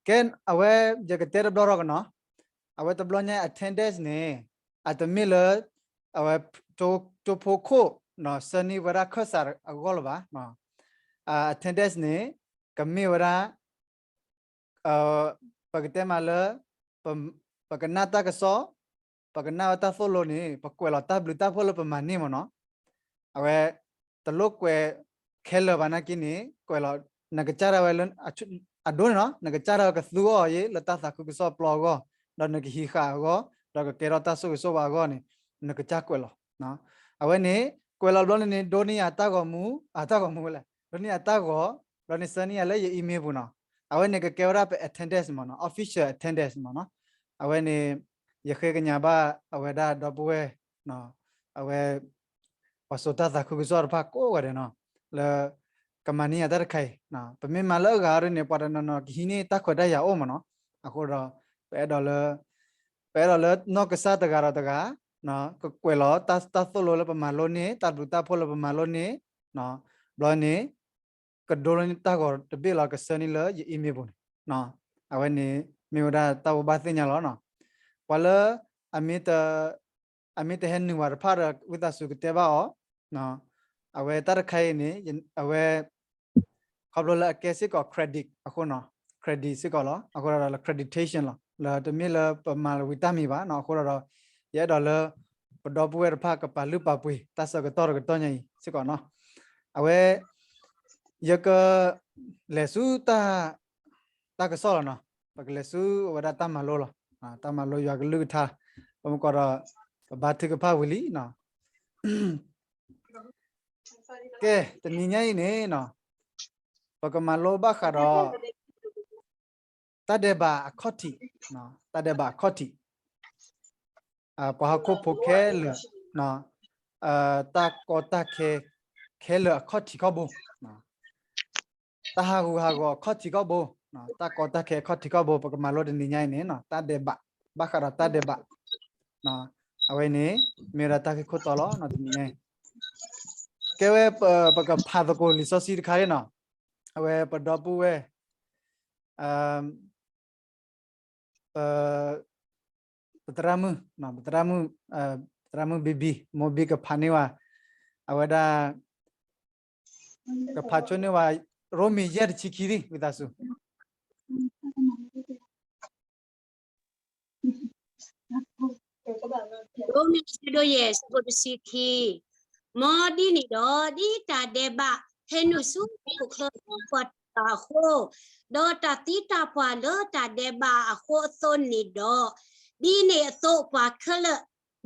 ကဲ, အဝဲ ယကတဲတဘျီထီၣ်ကနီၤ, အဝဲတဘျီညါ attendance န့ၣ် အတမ့ၢ်လၢ အဝဲ ကၠိဖိခိၣ် ဆၢန့ၢ်ဝဲဒၣ်ခၢၣ်စးအဂီၢ်လၢၤဘၣ်. attendance န့ၣ် ကမ့ၢ်ဝဲဒၣ် ပကတဲမးလၢ ပကနၣ်တၢ်ကစီၣ်, ပကနၣ်ဝဲတၢ်သိၣ်လိန့ၣ် ပကွဲးလီၤတၢ်ဘျုးတၢ်ဖှိၣ်လၢပမၤန့ၢ်မ့ၢ်နီၤ. အဝဲ တလိၣ်ကွဲးခဲလၢာ်ဘၣ်နာ်က့န့ၣ် ကွဲးလီၤ နကစၢ်ဒၣ်ဝဲလၢ အဒိန့ၣ်နီၤ နကစၢ်ဒၣ်ဝဲကသူအီၤယ့ လၢတၢ်သးခုကစီၣ်ပျီအဂီၢ်, ဒီးနကဟံးဃာ်အဂီၢ်, ဒီးကကဲထီၣ်တၢ်ဆိၣ်ဂ့ၤဆိၣ်ဝါအဂီၢ်န့ၣ် နကစၢ်ကွဲးလီၤ. အဝဲန့ၣ် ကွဲးလီၤဘျီန့ၣ်န့ၣ် ဒိန့ၢ်ယၤတၢ်ဂီၤမူ, အတၢ်ဂီၤမူဝဲလဲၣ်, ဒိန့ၢ်ယၤတၢ်ဂီၤ, ဘျီန့ၣ် ဆၢန့ၢ်ယၤလၢယ email ပူၤနီၤ. အဝဲန့ၣ်ကကဲဝဲဒၣ်ပ attendance မ့ၢ်နီၤ, official attendance မ့ၢ်နီၤ. အဝဲန့ၣ် ယဃ့ကညးဘၣ်အဝဲဒၣ်ဒီပုၢ်ဝဲၢ် အဝဲ ပှၤစိာ်တၢ်သးခုကစီၣ်တဖၣ်ကိးဂၤဒဲးနီၤ, လၢ ကမၤန့ၢ်ယၤတၢ်တခါအံၤ, ပမ့ၢ်မၤလၢအဂၤအံၤန့ၣ် ပှၤတနီၤနီၤကဟံးန့ၢ်တၢ်ခွဲးတၢ်ယာ်အိၣ်မ့ၢ်နီၤ. အဃိဒီး ပအဲၣ်ဒိးလၢ ပအဲၣ်ဒိးလၢနီၢ်ကစၢ်တဂၤဒီးတဂၤ ကကွဲးလီၤတၢ်သိၣ်လိလၢပမၤလိန့ၢ် တၢ်ဘျုးတၢ်ဖှိၣ်လၢပမၤလိန့ၢ် ဘျီန့ၣ် ကဒိန့ၢ်တၢ်ဂီၤတဘ့ၣ်လီၤ ကဆၢန့ၢ်လၢယ email ပူၤန့ၣ်, အဝဲန့ၣ် မ့ၢ်ဝဲဒၣ်တၢ်ဘိးဘၣ်သ့ၣ်ညါလီၤ. ပှၤလၢ အမ့ၢ် အမ့ၢ်တဟဲနုာ်ဝဲတဖၣ်ဒီး ဝံသးစူၤကတဲဘၣ်အီၤ, အဝဲတၢ်တခါအံၤန့ၣ် အဝဲ ခီဖျိလၢအကဲစ့ၢ်ကီး credit အဃိနီၤ, credit စ့ၢ်ကီးလီၤ. အဃိဒီးလၢ creditation လီၤ, လၢတမ့ၢ်လၢပမၤဝံၤတၢ်မံၤဘၣ်နီၤ. အဃိဒီး ယအဲၣ်ဒိးလၢ ပဒီပုၢ်ဝဲၢ်တဖၣ်ကပာ်လုၢ်ပာ်ပှ့ၤ တၢ်ဆၢကတီၢ်တကတီၢ်ညါအံၤစ့ၢ်ကီးနီၤ. အဝဲ ယက လဲၤဆူ တၢ်ကစီၣ်လီၤနီၤ, ပကလဲၤဆူအဝဲဒၣ်တၢ်မၤလိလီၤ. တၢ်မၤလိယွၤကလုၢ်ကထါ, ပမ့ၢ်ကွၢ်ဒီး ပဘါထုကဖၣ်ဝံၤလံနီၤ. ကဲ, တနံၤညါအံၤန့ၣ်နီၤ, ပကမၤလိဘၣ်ဃးဒီး တၢ်ဒဲးဘးအခီၣ်ထံး, တၢ်ဒဲးဘးအခီၣ်ထံး, ပှၤဟီၣ်ခိၣ်ဖိခဲလၢာ်, တၢ်ကီတၢ်ခဲ ခဲလၢာ်အခီၣ်ထံးခီၣ်ဘိ, တၢ်ဟးဂူာ်ဟးဂီၤအခီၣ်ထံးခီၣ်ဘိ, တၢ်ကီတၢ်ခဲအခီၣ်ထံးခီၣ်ဘိ ပကမၤလိတနံၤညါအံၤန့ၣ် တၢ်ဒဲးဘး, ဘၣ်ဃးဒီးတၢ်ဒဲးဘး, အဝဲန့ၣ် မ့ၢ်ဝဲဒၣ်တၢ်ဂ့ၢ်ခိၣ်တီလီၤ တနံၤညါအံၤ. ကဲဝဲ ပကဖးသကိးလံာ်စီဆှံတခါန့ၣ်နီၤ, အဝဲပဒီပုၢ်ဝဲၢ် ပသရၣ်မုၣ်, ပသရၣ်မုၣ်, ပသရၣ်မုၣ်ဘံဘံ, မိၢ်ဘံကဖးန့ၢ်ဝဲ, အဝဲဒၣ် ကဖးဆိန့ၢ်ဝဲ ရိမ့ၤယဲၢ်တဆံခံလံ ဝံသးစူၤ. ရိမ့ၤဆၢဒိၣ်ယဲၢ်ဆၢဖိတဆံခံ, မ်ဒ်န့ၣ်ဒီး ဒ်တၢ်ဒဲးဘးဟဲနုာ်ဆူဟီၣ်ခိၣ်ချၢဒီးပှၤတဂၤအဃိ, ဒီးတၢ်သံတၢ်ပှၢ်လၢတၢ်ဒဲးဘးအဃိအသိးန့ၣ်ဒီး, ဒ်န့ၣ်အသိးပှၤခဲလၢာ်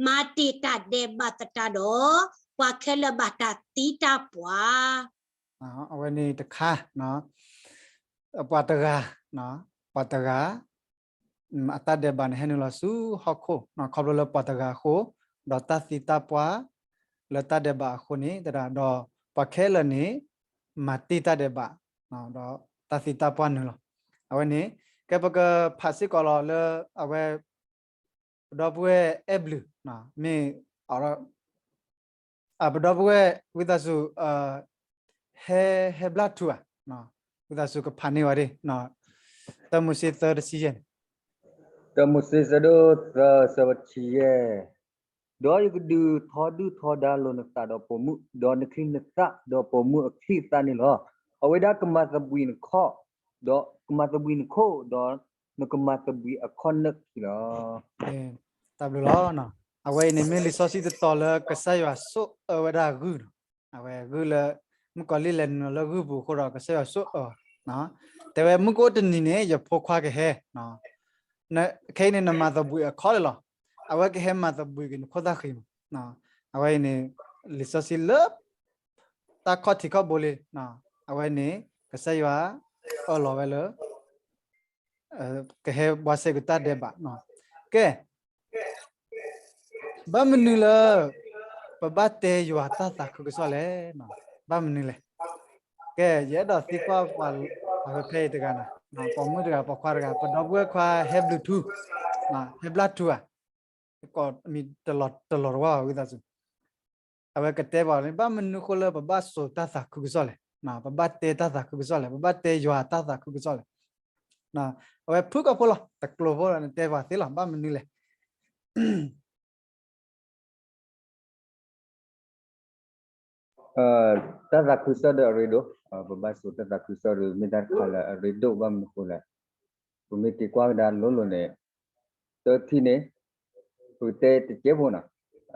မၤတ့ၢ်တၢ်ဒဲးဘးသတးဒီး, ပှၤခဲလၢာ်ဘၣ်တၢ်သံတၢ်ပှၢ်. အဝဲန့ၣ်တခါ, ပှၤတဂၤ, ပှၤတဂၤ အတၢ်ဒဲးဘးန့ၣ် ဟဲနုာ်လီၤဆူဟီၣ်ခိၣ် ခီဖျိလၢပှၤတဂၤအဃိ, ဒီးတၢ်သံတၢ်ပှၢ်လၢတၢ်ဒဲးဘးအဃိန့ၣ် သရၣ်ဒီးပှၤခဲလၢာ်န့ၣ် မၤတ့ၢ်တၢ်ဒဲးဘး, ဒီးတၢ်သံတၢ်ပှၢ်နုာ်လီၤ. အဝဲန့ၣ် ကဲပကဖးစ့ၢ်ကီးလီၤလၢ အဝဲ ပဒီပုၢ်ဝဲၢ်အဲၣ်ဘျုး, မ့ၢ် ပဒီပုၢ်ဝဲၢ်ဝံသးစူၤ ဟဲ ဟဲဘျၣ်ထူဧါ, ဝံသးစူၤကဖးန့ၢ်ဝဲဒၣ်, တၢမိၤၡ့သၢတဆံယဲၢ်န့ၣ်, တၢမိၤၡ့သၢဒိၣ်သၢဆၢဖိတဆံယဲၢ်, ဒီးယကဒုးထီဒုၣ်ထီဒါလိာ်နသးဒီးပိာ်မုၣ်, ဒီးနချံနသၣ်ဒီးပိာ်မုၣ်အချံအသၣ်န့ၣ်လီၤ. အဝဲဒၣ်ကမၤသဘှံးနခီၣ်, ဒီးကမၤသဘှံးနခိၣ်, ဒီးနကမၤသဘှံးအခီၣ်နၢၣ်ခံလီၤ. တၢ်ဘျုးလီၤ. အဝဲအံၤန့ၣ်မ့ၢ်လံာ်စီဆှံတတီၤလၢကစၢ်ယွၤဆိၣ်အၢဝဲဒၣ်ဂုၢ်နီၤ. အဝဲဂုၢ်လၢ မုၣ်ကီၤလံၢ်လဲၤနုာ်လီၤလၢဂုၢ်ပူၤအဃိဒီး ကစၢ်ယွၤဆိၣ်အၢ, တဲဝဲမုၢ်ကအိၣ်တနံၤန့ၣ် ယဖိခွါကဟဲ, ခဲအံၤန့ၣ် နမၤသဘှံးအခီၣ်လံလီၤ. အဝဲကဟဲမၤသဘှံးက့ၤနခိၣ်သၣ်ဃံမး. အဝဲအံၤန့ၣ် လံာ်စီဆှံလၢ တၢ်ခီၣ်ထံးခီၣ်ဘိလံ. အဝဲန့ၣ် ကစၢ်ယွၤအၢၣ်လီၤဝဲလၢ ကဟဲဘှါစဲက့ၤတၢ်ဒဲးဘး. ကဲ, ဘၣ်မနုၤလၢ ပဘၣ်တဲယွၤတၢ်သးခုကစီၣ်လဲၣ်. ဘၣ်မနုၤလဲၣ်. ကဲ, ယအဲၣ်ဒိးသံကွၢ်ပှၤဖဲအံၤတဂၤနီၤ, ပိာ်မုၣ်တဂၤ ပိာ်ခွါတဂၤ ပဒီပုၢ်ဝဲၢ်ခွါဟဲဘျုးထူ, ဟဲဘျၣ်ထူဧါ, ကိးမံၤတလီၤတဝၢ်ဝံသးစူၤ. အဝဲကတဲပှၤန့ၣ် ဘၣ်မနုၤဃိလၢပဘၣ်စိာ်တၢ်သးခုကစီၣ်လဲၣ်, ပဘၣ်တဲတၢ်သးခုကစီၣ်လဲၣ်, ပဘၣ်တဲယွၤတၢ်သးခုကစီၣ်လဲၣ်. အဝဲဖုၣ်ကိာ်ဖိလီၤ တကျိၤဖိလီၤ နတဲပှၤသ့လီၤ ဘၣ်မနုၤလဲၣ်. တၢ်သးခုကစီၣ်ဒီးအရ့ဒိၣ်, ပဘၣ်စိာ်တၢ်သးခုကစီၣ်ဒီး မ့ၢ်တၢ်တခါလၢအရ့ဒိၣ်ဘၣ်မနုၤအဃိလဲၣ်, ပမ့ၢ်က့ၤကွၢ်ကဒါလိၤလိၤန့ၣ်, တထံၣ်န့ၣ်, ပကတဲတကဲဖိနီ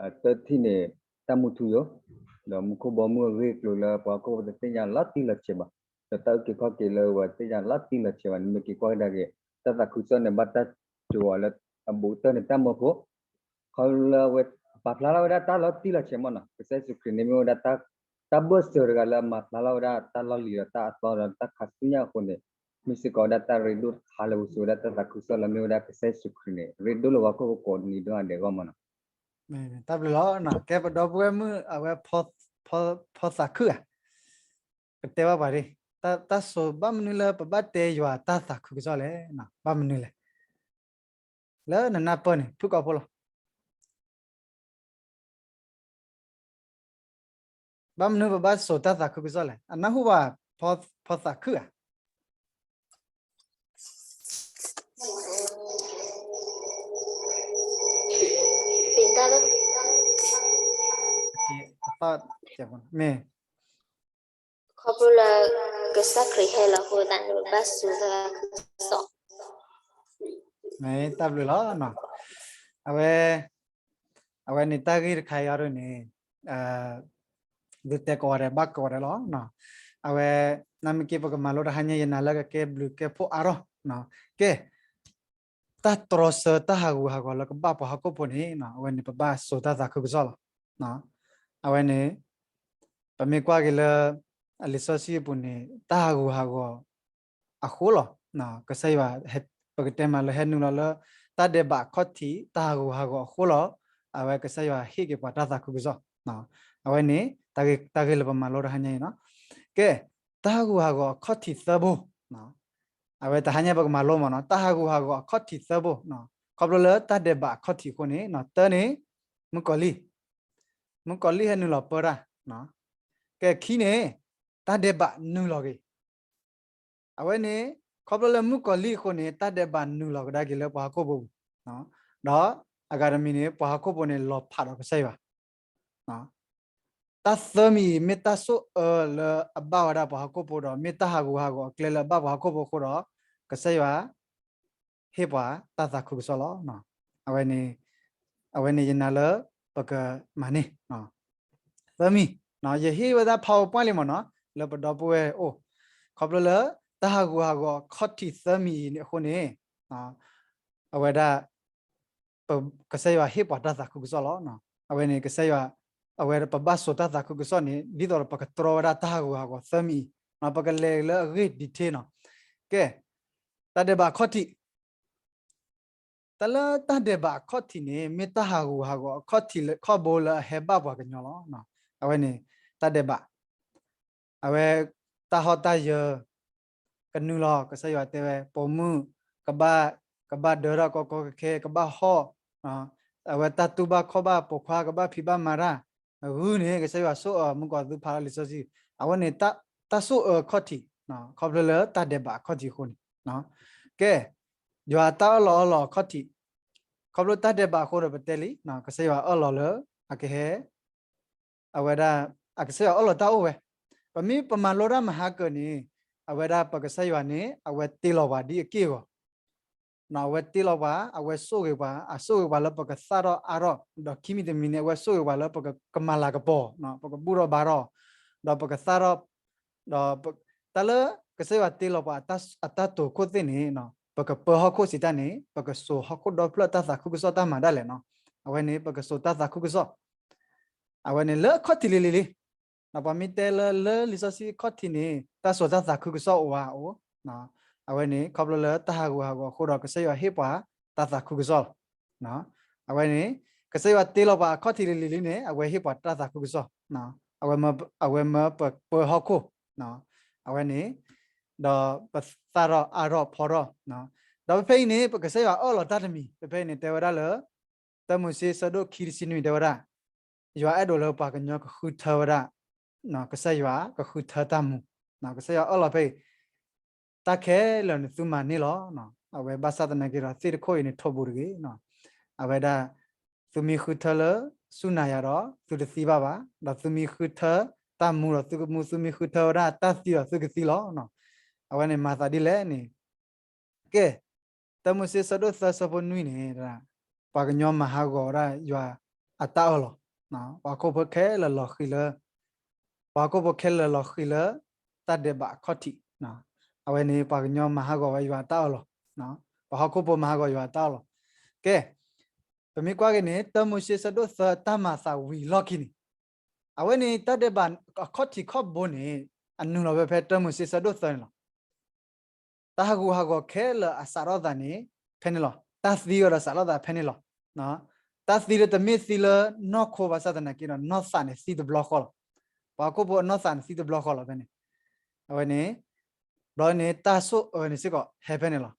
ၤ, တထံၣ်န့ၣ်, တၢ်မူထူယိာ်, ဒီးမူခိၣ်ဘီမုၢ်အဂ့ၢ်အကျိၤလၢပှၤဟီၣ်ခိၣ်ဖိတသ့ၣ်ညါလီၤတံၢ်လီၤဆဲးဘၣ်, ဒီးတၢ်အုၣ်က့ၤခီၣ်က့ၤလၢပှၤတသ့ၣ်ညါလီၤတံၢ်လီၤဆဲးဘၣ် နမ့ၢ်က့ၤကွၢ်ကဒါက့ၤ, တၢ်သးခုကစီၣ်န့ၣ်ဘၣ်တၢ်စိာ်အီၤလၢအဘူးကတၢၢ်န့ၣ်တၢ်မၢဖိ ခီဖျိလၢအဝဲပာ်ဖျါထီၣ်ဝဲဒၣ်တၢ်လီၤတံၢ်လီၤဆဲးမ့ၢ်နီၤ, ကစၢ်ယ့ၣ်ၡူးခရံာ်န့ၣ်မ့ၢ်ဝဲဒၣ်တၢ်, တၢ်ဘၢၣ်စၢၤတဂၤလၢအမၤဖျါထီၣ်ဝဲဒၣ်တၢ်လီၢ်လံၤဒီးတၢ်အသီဒီးတၢ်ခါဆူညါအဃိန့ၣ်, မ့ၢ်စ့ၢ်ကီးဝဲဒၣ်တၢ်ရ့ဒိၣ်တခါလၢပစိာ်ဝဲဒၣ်တၢ်သးခုကစီၣ်လၢမ့ၢ်ဝဲဒၣ်ကစၢ်ယ့ၣ်ၡူးခရံာ်န့ၣ် ရ့ဒိၣ်လၢပှၤဟီၣ်ခိၣ်ဖိကိးနံၤဒဲးအဂီၢ်မ့ၢ်နီၤ. တၢ်ဘျုးလီၤ, ကဲပဒီပုၢ်ဝဲၢ်မုၣ်အဝဲ ဖီသးခုဧါ, ကတဲဘၣ်ပှၤဒ်, တၢ်စိာ်ဘၣ်မနုၤလၢ ပဘၣ်တဲယွၤတၢ်သးခုကစီၣ်လဲၣ်, ဘၣ်မနုၤလဲၣ်, လၢနနၢ်ပၢၢ်န့ၣ် ဖုၣ်ကိာ်ဖိလီၤ. ဘၣ်မနုၤပဘၣ်စိာ်တၢ်သးခုကစီၣ်လဲၣ်, အနၢ်ဟူဘၣ်, ဖီသးခုဧါ. မ့ၢ်, ခီဖျိလၢ ကစၢ်ခရံာ်ဟဲလီၤအဃိသတးန့ၣ် ပဘၣ်စိာ်တၢ်သးခုကစီၣ်. မ့ၢ်တၢ်ဘျုးလီၤ, အဝဲ, အဝဲန့ၣ်တၢ်ဂ့ၢ်တခါအံၤအဒိန့ၣ်, ဒုးတဲကိးဂၤဒဲးဘၣ်ကိးဂၤဒဲးလီၤ. အဝဲ, နမ့ၢ်က့ၤပကမၤလိတဟါညါ ယနာ်လၢကကဲဘျုးကဲဖှိၣ်အါထီၣ်, ကဲ, တၢ်တြီဆၢတၢ်ဟးဂူာ်ဟးဂီၤလၢကဘၣ်ပှၤဟီၣ်ခိၣ်ဖိန့ၣ် အဝဲန့ၣ်ပဘၣ်စိာ်တၢ်သးခုကစီၣ်လီၤ. အဝဲန့ၣ်, ပမ့ၢ်ကွၢ်က့ၤလၢ အလံာ်စီဆှံအပူၤန့ၣ် တၢ်ဟးဂူာ်ဟးဂီၤအဃိလီၤ. ကစၢ်ယွၤ, ပကတဲမးလၢဟဲနုာ်လီၤလၢ တၢ်ဒဲးဘးအခီၣ်ထံး တၢ်ဟးဂူာ်ဟးဂီၤအဃိလီၤ. အဝဲကစၢ်ယွၤဟ့ၣ်က့ၤပှၤတၢ်သးခုကစီၣ်. အဝဲန့ၣ်, တၢ်ဂ့ၢ်လၢပမၤလိတဟါညါအံၤနီၤ. ကဲ, တၢ်ဟးဂူာ်ဟးဂီၤအခီၣ်ထံးသၢဘိ အဝဲတဟါညါပကမၤလိမ့ၢ်နီၤ, တၢ်ဟးဂူာ်ဟးဂီၤအခီၣ်ထံးသၢဘိ, ခီဖျိလၢတၢ်ဒဲးဘးအခီၣ်ထံးအဃိန့ၣ် တၢန့ၣ်, မုၣ်ကီၤလံၢ်, မုၣ်ကီၤလံၢ်ဟဲနုာ်လီၤပၢတၢ်, ကဲခံန့ၣ်, တၢ်ဒဲးဘးနုာ်လီၤက့ၤ, အဝဲန့ၣ်, ခီဖျိလၢမုၣ်ကီၤလံၢ်အဃိန့ၣ် တၢ်ဒဲးဘးနုာ်လီၤကဒါက့ၤလၢပှၤဟီၣ်ခိၣ်ဖိပူၤ, ဒီးအဂၤတမံၤန့ၣ် ပှၤဟီၣ်ခိၣ်ဖိန့ၣ်လီၤဖးဒီးကစၢ်ယွၤ တၢ်သၢမံၤအံၤ မ့ၢ်တၢ်ဆိၣ်အၢလၢအဘၣ်ဝဲဒၣ်ပှၤဟီၣ်ခိၣ်ဖိဒီး မ့ၢ်တၢ်ဟးဂူာ်ဟးဂီၤအကျဲလၢအဘၣ်ပှၤဟီၣ်ခိၣ်ဖိအဃိဒီး ကစၢ်ယွၤဟ့ၣ်ပှၤတၢ်သးခုကစီၣ်လီၤ. အဝဲန့ၣ်, အဝဲန့ၣ်ယနာ်လၢပကမၤန့ၢ် သၢမံၤ, ယဟ့ၣ်ဝဲဒၣ် PowerPoint လံမ့ၢ်နီၤ လၢပဒီပုၢ်ဝဲၢ်အိၣ်, ခီဖျိလၢတၢ်ဟးဂူာ်ဟးဂီၤအခီၣ်ထံးသၢမံၤအံၤန့ၣ်အဃိန့ၣ်, အဝဲဒၣ် ကစၢ်ယွၤဟ့ၣ်ပှၤတၢ်သးခုကစီၣ်လီၤ. အဝဲန့ၣ်ကစၢ်ယွၤ, အဝဲပဘၣ်စိာ်တၢ်သးခုကစီၣ်န့ၣ် ဒ်သိးဒီးပကတြီဝဲဒၣ်တၢ်ဟးဂူာ်ဟးဂီၤသၢမံၤအံၤ, ပကလဲၤလၢအဂ့ၢ် detail နီၤ. ကဲ, တၢ်ဒဲးဘးအခီၣ်ထံး တၢ်လၢတၢ်ဒဲးဘးအခီၣ်ထံးန့ၣ် မ့ၢ်တၢ်ဟးဂူာ်ဟးဂီၤအခီၣ်ထံးလၢခီၣ်ဘိလၢအဟဲဘၣ်ပှၤကညီလီၤ. အဝဲန့ၣ်, တၢ်ဒဲးဘး, အဝဲ, တၢ်ဟီၣ်တၢ်ယၢၤ, ကနုာ်လီၤ ကစၢ်ယွၤတဲဝဲ ပိာ်မုၣ်, ကဘၣ်, ကဘၣ်ဒၢထီၣ်ကီကီခဲခဲ ကဘၣ်ဟီၣ်, အဝဲတၢ်တူၢ်ဘၣ်ခီၣ်ဘၣ် ပိာ်ခွါကဘၣ်ဖံးဘၣ်မၤတၢ်, အဂုၢ်န့ၣ် ကစၢ်ယွၤဆိၣ်အၢမုၣ်ကီၤသူဖးလၢလံာ်စီဆှံ, အဝဲန့ၣ်, တၢ်ဆိၣ်အၢအခီၣ်ထံး, ခီဖျိလၢတၢ်ဒဲးဘးအခီၣ်ထံးအဃိန့ၣ်, ကဲ, ယွၤတၢ်အၢၣ်လီၤအီလီၤအခီၣ်ထံး, ခီဖျိတၢ်ဒဲးဘးအဃိဒီးပတဲလံ, ကစၢ်ယွၤအၢၣ်လီၤလၢ, အကဟဲ အဝဲဒၣ်, အကစၢ်ယွၤအၢၣ်လီၤတၢ်အိၣ်ဝဲ, ပမ့ၢ်ပမၤလိတၢ်မဟါကၢၤန့ၣ်, အဝဲဒၣ်ပကစၢ်ယွၤန့ၣ် အဝဲတ့လီၤပှၤဒ်အက့ၢ်အဂီၤ, အဝဲတ့လီၤပှၤ အဝဲဆိၣ်ဂ့ၤပှၤ အဆိၣ်ဂ့ၤပှၤလၢပကသၣ်ထီၣ်အါထီၣ် ဒီးခံမံၤတမံၤန့ၣ် အဝဲဆိၣ်ဂ့ၤပှၤလၢပကမၤလၤကပီၤ ပကဘူၣ်ထီၣ်ဘါထီၣ်, ဒီးပကသၣ်ထီၣ်, ဒီး, တၢ်လၢကစၢ်ယွၤတ့လီၤပှၤအတၢ်တိာ်ခိၣ်သ့ၣ်န့ၣ်, ပကပၢဟီၣ်ခိၣ်စံးတၢ်န့ၣ် ပကစိာ်ဟီၣ်ခိၣ်ဒီဖျၢၣ်တၢ်သးခုကစီၣ်တၢ်မၤဒၣ်လဲာ်နီၤ, အဝဲန့ၣ် ပကစိာ်တၢ်သးခုကစီၣ် အဝဲန့ၣ်လၢအခီၣ်ထံးလံၤလံၤလံၤ, ပှၤမ့ၢ်တဲလၢလၢလံာ်စီဆှံအခီၣ်ထံးန့ၣ် တၢ်စိာ်တၢ်သးခုကစီၣ်အိၣ်ဧါအိၣ်, အဝဲန့ၣ်ခီဖျိလၢတၢ်ဟးဂူာ်ဟးဂီၤအဃိဒီး ကစၢ်ယွၤဟ့ၣ်ပှၤတၢ်သးခုကစီၣ်လီၤ. အဝဲန့ၣ်, ကစၢ်ယွၤတ့လီၤပှၤအခီၣ်ထံးလံၤလံၤလံၤန့ၣ် အဝဲဟ့ၣ်ပှၤတၢ်သးခုကစီၣ်, အဝဲမၢပၢဟီၣ်ခိၣ်, အဝဲန့ၣ်, ဒီးပသၣ်ထီၣ်အါထီၣ်ဖီထီၣ်, ဒီးဖဲဖဲအံၤန့ၣ် ပကစၢ်ယွၤအၢၣ်လီၤတၢ်တမံၤ ဖဲဖဲအံၤန့ၣ် တဲဝဲဒၣ်လၢ တၢမိၤၡ့ဆၢဒိၣ်ခံတဆံနွံတဲဝဲဒၣ်, ယွၤအဲၣ်ဒိးလၢပှၤကညီကဃုထၢဝဲဒၣ်, ကစၢ်ယွၤကဃုထၢတၢ်မူ, ကစၢ်ယွၤအၢၣ်လီၤဖဲအံၤ, တၢ်ခဲလၢာ်န့ၣ်သုမၤန့ၢ်လီၤ. အဝဲဘၣ်ဆၣ်သနာ်က့ဒီး သ့ၣ်တခိၣ်အံၤန့ၣ် ထိးဘူးတဂ့ၤ. အဝဲဒၣ် သုမ့ၢ်ဃုထၢလၢဆူၣ်နၤယၤဒီး သုတသံဘၣ်ဘၣ်, ဒီးသုမ့ၢ်ဃုထၢတၢ်မူဒီးသုကမူ, သုမ့ၢ်ဃုထၢဝဲဒၣ်တၢ်သံဒီးသုကသံလီၤ. အဝဲန့ၣ်မၤသးဒ်လဲၣ်န့ၣ် ကဲ, တၢမိၤၡ့ဆၢဒိၣ်သၢဆၢဖိနွံန့ၣ်, ပှၤကညီမၤဟးဂီၤဝဲဒၣ်ယွၤအတၢ်အၢၣ်လီၤ. ပှၤဟီၣ်ခိၣ်ဖိခဲလၢာ်လီၤဃံၤလၢ, ပှၤဟီၣ်ခိၣ်ဖိခဲလၢာ်လီၤဃံၤလၢ တၢ်ဒဲးဘးအခီၣ်ထံး. အဝဲန့ၣ် ပှၤကညီမၤဟးဂီၤဝဲယွၤအတၢ်အၢၣ်လီၤ, ပှၤဟီၣ်ခိၣ်ဖိမၤဟးဂီၤယွၤအတၢ်အၢၣ်လီၤ. ကဲ, ပမ့ၢ်ကွၢ်က့ၤန့ၣ် တၢမိၤၡ့ဆၢဒိၣ်သၢတၢ်မၤသးဝံၤလီၢ်ခံန့ၣ်, အဝဲန့ၣ် တၢ်ဒဲးဘးအခီၣ်ထံးခီၣ်ဘိန့ၣ် အနုာ်လီၤဝဲဖဲတၢမိၤၡ့ဆၢဒိၣ်သၢန့ၣ်လီၤ. တၢ်ဟးဂူာ်ဟးဂီၤခဲလၢာ်အစးထီၣ်သးန့ၣ် ဖဲန့ၣ်လီၤ. တၢ်သံအီၤဒီးစးထီၣ်သးဖဲန့ၣ်လီၤ. တၢ်သံဒီးတမ့ၢ်သံလၢနီၢ်ခိဘၣ်ဆၣ်သနာ်က့ဒီး နီၢ်သးန့ၣ်သံတဘျီဃီလီၤ. ပှၤဟီၣ်ခိၣ်ဖိအနီၢ်သးန့ၣ်သံတဘျီဃီလီၤဖဲန့ၣ်. အဝဲန့ၣ် ဘျီန့ၣ် တၢ်ဆိၣ်အၢန့ၣ်စ့ၢ်ကီးဟဲဖဲန့ၣ်လီၤ.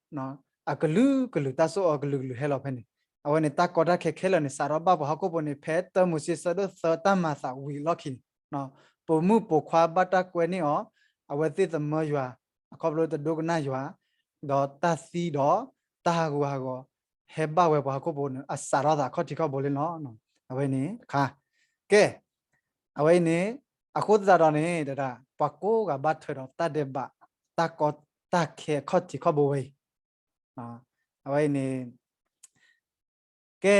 အကလုာ်ကလုာ် တၢ်ဆိၣ်အၢကလုာ်ကလုာ်ဟဲလီၤဖဲန့ၣ်. အဝဲန့ၣ် တၢ်ကီတၢ်ခဲခဲလၢာ်န့ၣ် စးထီၣ်ဘၣ်ပှၤဟီၣ်ခိၣ်ဖိန့ၣ် ဖဲတၢမိၤၡ့ဆၢဒိၣ်သၢတၢ်မၤသးဝံၤအလီၢ်ခံန့ၣ်, ပိာ်မုၣ်ပိာ်ခွါဘၣ်တၢ်ကွဲန့ၢ်အီၤ, အဝဲသ့ၣ်သမၢယွၤ, အခီဖျိတဒိကနၣ်ယွၤ, ဒီးတၢ်သံဒီးတၢ်ဟးဂူာ်ဟးဂီၤ ဟဲဘၣ်ဝဲပှၤဟီၣ်ခိၣ်ဖိန့ၣ် အစးထီၣ်သးအခီၣ်ထံးခီၣ်ဘိလံလီၤ. အဝဲန့ၣ်တခါ, ကဲ, အဝဲအံၤန့ၣ် အဃိသတးဒီးန့ၣ် တဒၣ် ပှၤကိးဂၤဘၣ်ထွဲဒီးတၢ်ဒဲးဘး တၢ်ကီတၢ်ခဲအခီၣ်ထံးခီၣ်ဘိဝဲအံၤ, အဝဲအံၤန့ၣ် ကဲ,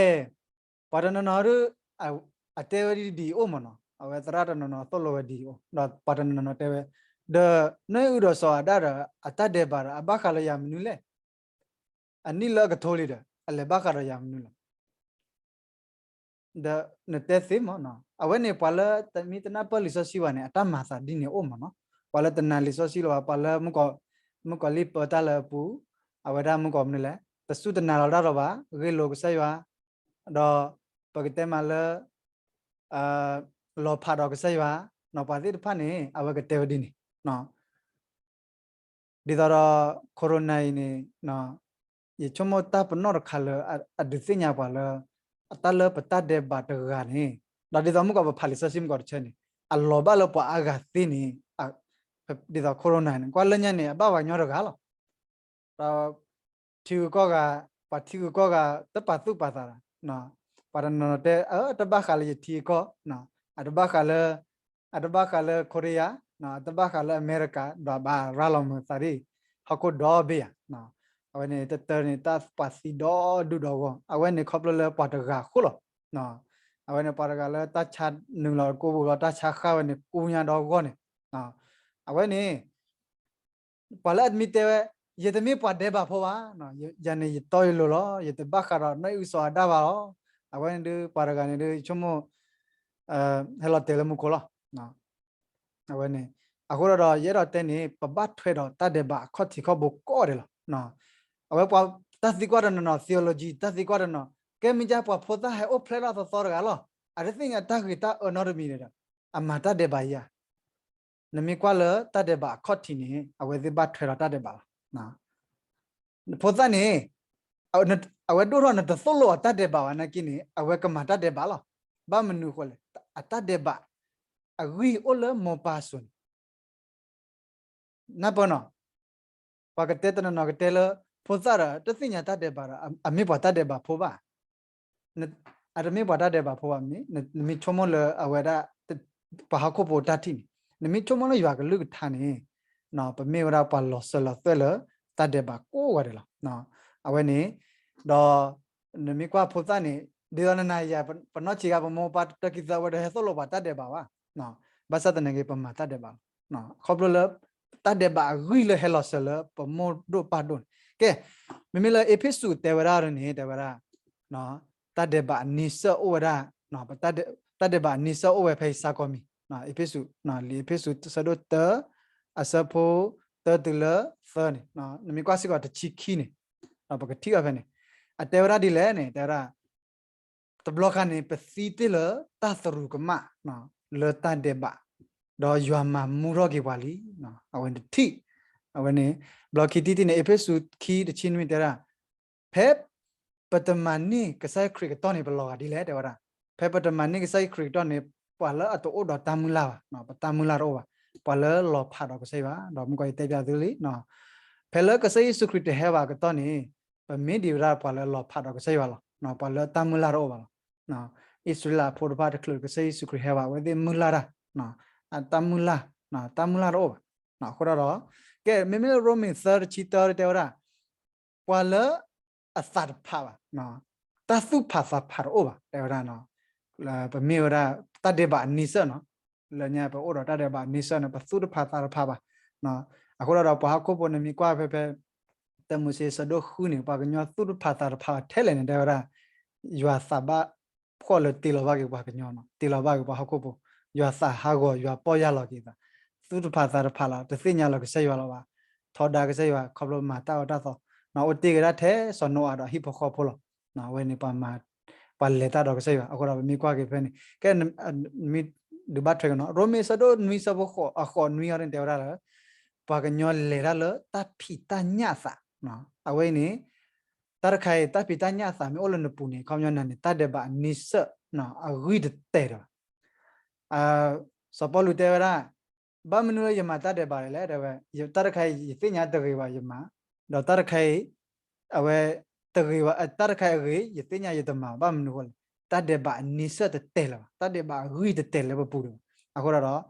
ပှၤတနီၤနီၤဒုး အတဲဝဲဒ်ဒ်အံၤအိၣ်မ့ၢ်နီၤ, အဝဲသရၣ်တနီၤနီၤသိၣ်လိဝဲဒ်အံၤအိၣ်, ဒီးပှၤတနီၤနီၤတဲဝဲ, ဒီးနီၢ်အံၣ်အုဒီးစီၤအၤဒၣ်ဒီး အတၢ်ဒဲးဘးဒီး အဘၣ်ဃးလၢယၤမနုၤလဲၣ်. အနံၣ်လၢအကထိလံဒီး အလဲၤဘၣ်ဃးဒီးယၤမနုၤလဲၣ်. ဒီးနတဲသ့မ့ၢ်နီၤ, အဝဲန့ၣ်ပှၤလၢတမ့ၢ်တနၢ်ပၢၢ်လံာ်စီဆှံဘၣ်န့ၣ် အတၢ်မၤသးဒ်န့ၣ်အိၣ်မ့ၢ်နီၤ, ပှၤလၢတနာ်လံာ်စီဆှံလၢၤဘၣ်, ပှၤလၢ မုၣ်ကီၤလံၢ်ပၢတၢ်လၢအပူၤ, အဝဲဒၣ်မုၣ်ကီၤမနုၤလဲၣ်, တစူၢ်တနာ်လီၤတၢ်လီၤဘၣ်, ဂ့ၢ်လိာ်ကစၢ်ယွၤ, ဒီးပကတဲမးလၢ လီၤဖးဒီးကစၢ်ယွၤ, နီၤ ပှၤသ့ၣ်တဖၣ်န့ၣ် အဝဲကတဲဝဲဒ်န့ၣ် ဒ်သိးဒီး Corona အံၤန့ၣ် ယဆိကမိၣ်တၢ်ပနီၣ်တခါလၢအဒုးသ့ၣ်ညါပှၤလၢ အတၢ်လၢပတၢ်ဒဲးဘးတဂၤန့ၣ်, ဒီးဒ်သိးမုၣ်ကီၤပဖးလံာ်စီဆှံမုၣ်ကီၤတဆၢန့ၣ် အလီၤဘၣ်လၢပှၤအါဂၤသ့န့ၣ်, ဒ်သိး Corona န့ၣ် ကွၢ်လၢညါန့ၣ် အဘၣ်ပှၤကညီတဂၤလီၤ. ဒီးထံဂုၤကီၢ်ဂၤ, ပှၤထံဂုၤကီၢ်ဂၤ တပာ်သူၣ်ပာ်သးဒီး, ပှၤတနီၤနီၤတဲ အတဘၣ်ဃးလၢယထံအကီၢ်, အတဘၣ်ဃးလၢ, အတဘၣ်ဃးလၢ Korea, အတဘၣ်ဃးလၢအမဲရကၤ, ဒီးဘၣ်ရၤလီၤမုာ်သးဒ် ဟီၣ်ခိၣ်ဒီဘ့ၣ်ဧါ. အဝဲန့ၣ် တတၢၢ်န့ၣ် တၢ်ပှၤသံဒီဒူၣ်ဒီဂီၢ်, အဝဲန့ၣ်ခီဖျိလၢပှၤတဂၤအဃိလီၤ. အဝဲန့ၣ်ပှၤတဂၤလၢတၢ်ဆါနုာ်လီၤကိးပူၤလီၤ တၢ်ဆါဃၣ်ဝဲန့ၣ် ကူညါဒီဂီၢ်န့ၣ်, အဝဲန့ၣ် ပှၤလၢအတမံၤတဲဝဲ, ယတမ့ၢ်ပှၤဒဲးဘးဖိဘၣ်, ယၤန့ၣ်ယတီယလိၤလီၤ, ယတဘၣ်ဃးဒီးနီၢ်အံၣ်အုစီၤအၤဒၣ်ဘၣ်လီၤ. အဝဲန့ၣ်ဒုး ပှၤတဂၤန့ၣ်ဒုး ယဆိကမိၣ် ဟဲလီၤတဲာ်လၢမူခိၣ်လီၤ. အဝဲန့ၣ် အဃိဒီး ယအဲၣ်ဒိးတဲန့ၣ် ပဘၣ်ထွဲဒီးတၢ်ဒဲးဘးအခီၣ်ထံးခီၣ်ဘိကိးဂၤဒဲးလီၤ. အဝဲပှၤတၢ်သံကွၢ်တနီၤနီၤ theology တၢ်သံကွၢ်တနီၤ, ကဲမ့ၢ်ကၢ်ပှၤဖိသၣ်ဟဲအိၣ်ဖျဲၣ်ထီၣ်သီသီတဂၤလီၤ. အတသ့ၣ်ညါတၢ်ဂ့ၤတၢ်အၢနီတမံၤန့ၣ်ဒီး အမၤတၢ်ဒဲးဘးယၤ နမ့ၢ်ကွၢ်လၢတၢ်ဒဲးဘးအခီၣ်ထံးန့ၣ် အဝဲသ့ၣ်ဘၣ်ထွဲဒီးတၢ်ဒဲးဘးလီၤ. ဖိသၣ်န့ၣ် အဝဲဒိၣ်ထီၣ်နတသိၣ်လိအတၢ်ဒဲးဘးဘၣ်နာ်က့န့ၣ် အဝဲကမၤတၢ်ဒဲးဘးလီၤ. ဘၣ်မနုၤအဃိလဲၣ်, အတၢ်ဒဲးဘး အဂံၢ်အိၣ်လၢမိၢ်ပၢ်စိၤန့ၣ် နၢ်ပၢၢ်နီၤ, ပှၤကတဲတနီၤနီၤကတဲလၢ ဖိသၣ်ဒီး တသ့ၣ်ညါတၢ်ဒဲးဘးဒီး အမ့ၢ်ပှၤတၢ်ဒဲးဘးဖိဘၣ်. အတမ့ၢ်ပှၤတၢ်ဒဲးဘးဖိဘၣ်မ့ၢ် နမ့ၢ်ဆိကမိၣ်လၢအဝဲဒၣ် ပှၤဟီၣ်ခိၣ်ဖိတၢ်ထံၣ်န့ၣ်, နမ့ၢ်ဆိကမိၣ်လၢယွၤကလုၢ်ကထါန့ၣ်, ပမ့ၢ်ဝဲဒၣ်ပှၤလီၤစၢၤလီၤသွဲၣ်လၢတၢ်ဒဲးဘးကိးဂၤဒဲးလီၤ. အဝဲန့ၣ် ဒီး နမ့ၢ်ကွၢ်ဖိသၣ်န့ၣ် ဒ်သိးနနၤယၤ ပနီၢ်ဆံးဂၤ ပမိၢ်ပၢ်တၢ်ခံသၢဝဲဒီး ဟဲသိၣ်လိပှၤတၢ်ဒဲးဘးဘၣ်. ဘၣ်ဆၣ်သနာ်က့ ပမၤတၢ်ဒဲးဘးလီၤ. ခီဖျိလၢ တၢ်ဒဲးဘးအဂံၢ်လၢဟဲလီၤစၢၤလၢပမိၢ်ဒိၣ်ပၢ်ဒိၣ်န့ၣ်, ကဲ, မ့မ့ၢ်လၢအ့းဖ့းစူးတဲဝဲဒၣ်န့ၣ် တဲဝဲဒၣ် တၢ်ဒဲးဘးအန့ဆၢၣ်အိၣ်ဝဲဒၣ်, တၢ်ဒဲးဘးအန့ဆၢၣ်အိၣ်ဝဲဖဲအံၤစ့ၢ်ကီးမံၤ, အ့းဖ့းစူး, လံာ်အ့းဖ့းစူး ဆၢဒိၣ်တၢ အဆၢဖိတၢတုၤလၢသၢန့ၣ်, နမ့ၢ်ကွၢ်စ့ၢ်ကီးတဆံခံန့ၣ်, ပကထံၣ်အီၤဖဲန့ၣ်, အတဲဝဲဒၣ်ဒ်လဲၣ်န့ၣ် တဲဝဲဒၣ် တဘျီခါန့ၣ် ပသံတ့ၢ်လၢတၢ်သရူးကမၣ် လၢတၢ်ဒဲးဘး, ဒီးယွၤမၤမူထီၣ်က့ၤပှၤလံ. အဝဲန့ၣ်တထံၣ်, အဝဲန့ၣ် ဘျီခံထံၣ်တထံၣ်န့ၣ် အ့းဖ့းစူးခံတဆံနွံတဲဒၣ်, ဖဲပတမၤန့ၢ်ကစၢ်ယ့ၣ်ခရံာ်ကတီၢ်န့ၣ် ပလီၤဂာ်ဒ်လဲၣ် တဲဝဲဒၣ်, ဖဲပတမၤန့ၢ်ကစၢ်ယ့ၣ်ခရံာ်ကတီၢ်န့ၣ် ပှၤလၢအတအိၣ်ဒီးတၢ်မုၢ်လၢ်ဘၣ်, ပတၢ်မုၢ်လၢ်တအိၣ်ဘၣ်, ပှၤလၢလီၤဖးဒီးကစၢ်ယွၤ, ဒီးမုၢ်ကီၢ်ယတဲပျးသုလံ ဖဲလၢကစၢ်ယ့ၣ်ၡူးခရံာ်တဟဲဘၣ်အကတီၢ်န့ၣ်, ပမ့ၢ်ဒံးဝဲဒၣ်ပှၤလၢအလီၤဖးဒီးကစၢ်ယွၤလီၤ. ပှၤလၢတၢ်မုၢ်လၢ်တအိၣ်ဘၣ်လီၤ. အံၣ်စရ့လးအဖိတဖၣ်တချုးကစၢ်ယ့ၣ်ၡူးခရံာ်ဟဲဘၣ် အဝဲသ့ၣ်မုၢ်လၢ်တၢ်, တၢ်မုၢ်လၢ်, တၢ်မုၢ်လၢ်တအိၣ်ဘၣ်. အဃိဒီး, ကဲ မ့မ့ၢ်လၢရိမ့ၤသၢတဆံတၢတဲဝဲဒၣ်, ပှၤလၢအသးတဖးဘၣ်, တၢ်သူၣ်ဖးသးဖးတအိၣ်ဘၣ် တဲဝဲဒၣ်, ပမ့ၢ်ဝဲဒၣ်တၢ်ဒဲးဘးအနံၤဆၢၣ်နီၤ, လၢညါပအိၣ်ဒီးတၢ်ဒဲးဘးအနံၤဆၢၣ်န့ၣ် ပသူၣ်တဖးသးတဖးဘၣ်. အဃိဒီးပှၤဟီၣ်ခိၣ်ဖိန့ၣ် မ့ၢ်ကွၢ်ဖဲဖဲ တၢမိၤၡ့ဆၢဒိၣ်ဃုန့ၣ် ပှၤကညီသူၣ်တဖးသးတဖးထဲလဲၣ်န့ၣ် တဲဝဲဒၣ်, ယွၤသးဘၣ်ဖှီၣ်လၢတ့လီၤဘၣ်က့ၤပှၤကညီနီၤ, တ့လီၤဘၣ်က့ၤပှၤဟီၣ်ခိၣ်ဖိ, ယွၤသးဟးဂီၤ ယွၤပီၢ်ယၢ်လီၤက့ၤသး, သူၣ်တဖးသးတဖးလီၤ, တသ့ၣ်ညါလီၤကစၢ်ယွၤလီၤဘၣ်, ထီဒါကစၢ်ယွၤ ခီဖျိမၤတၢ်အၢတၢ်သီ, အိၣ်တ့ၢ်က့ၤဒၣ်ထဲစီၤနိအၤဒီးဟံၣ်ဖိဃီဖိလီၤ. အဝဲန့ၣ် ပှၤလဲၤတၢ်ဒီးကစၢ်ယွၤ, အဃိဒီးပမ့ၢ်ကွၢ်က့ၤဖဲန့ၣ် ကဲ မ့ၢ်ဒုးဘၣ်ထွဲက့ၤနီၤ, ရိမ့ၤဆၢဒိၣ်နွံဆၢဖိဃိး အဃိးနွံအီၤန့ၣ် တဲဝဲဒၣ်လၢ ပှၤကညီလဲၤတၢ်လၢတၢ်ဖံးတၢ်ညၣ်အသး, အဝဲအံၤန့ၣ် တၢ်တခါအံၤ တၢ်ဖံးတၢ်ညၣ်အသးမ့ၢ်အိၣ်လၢနပူၤန့ၣ် ခီပညီနၤန့ၣ် တၢ်ဒဲးဘးအနံၤဆၢၣ် အဂံၢ်တတဲာ်လၢၤဘၣ်. စီၤပီလူးတဲဝဲဒၣ်, ဘၣ်မနုၤလၢယမၤတၢ်ဒဲးဘးလဲၣ်, တဲဝဲ, တၢ်တခါအံၤ ယသ့ၣ်ညါတဂ့ၤဘၣ်ယမၤ, ဒီးတၢ်တခါအံၤ အဝဲ တဂ့ၤဘၣ်, တၢ်တခါအံၤအဂ့ၤ ယသ့ၣ်ညါယတမၤ, ဘၣ်မနုၤအဃိလဲၣ်, တၢ်ဒဲးဘးအနံၤဆၢၣ်တတဲာ်လၢၤဘၣ်, တၢ်ဒဲးဘးအဂံၢ်တတဲာ်လၢပပူၤလၢၤဘၣ်. အဃိဒီး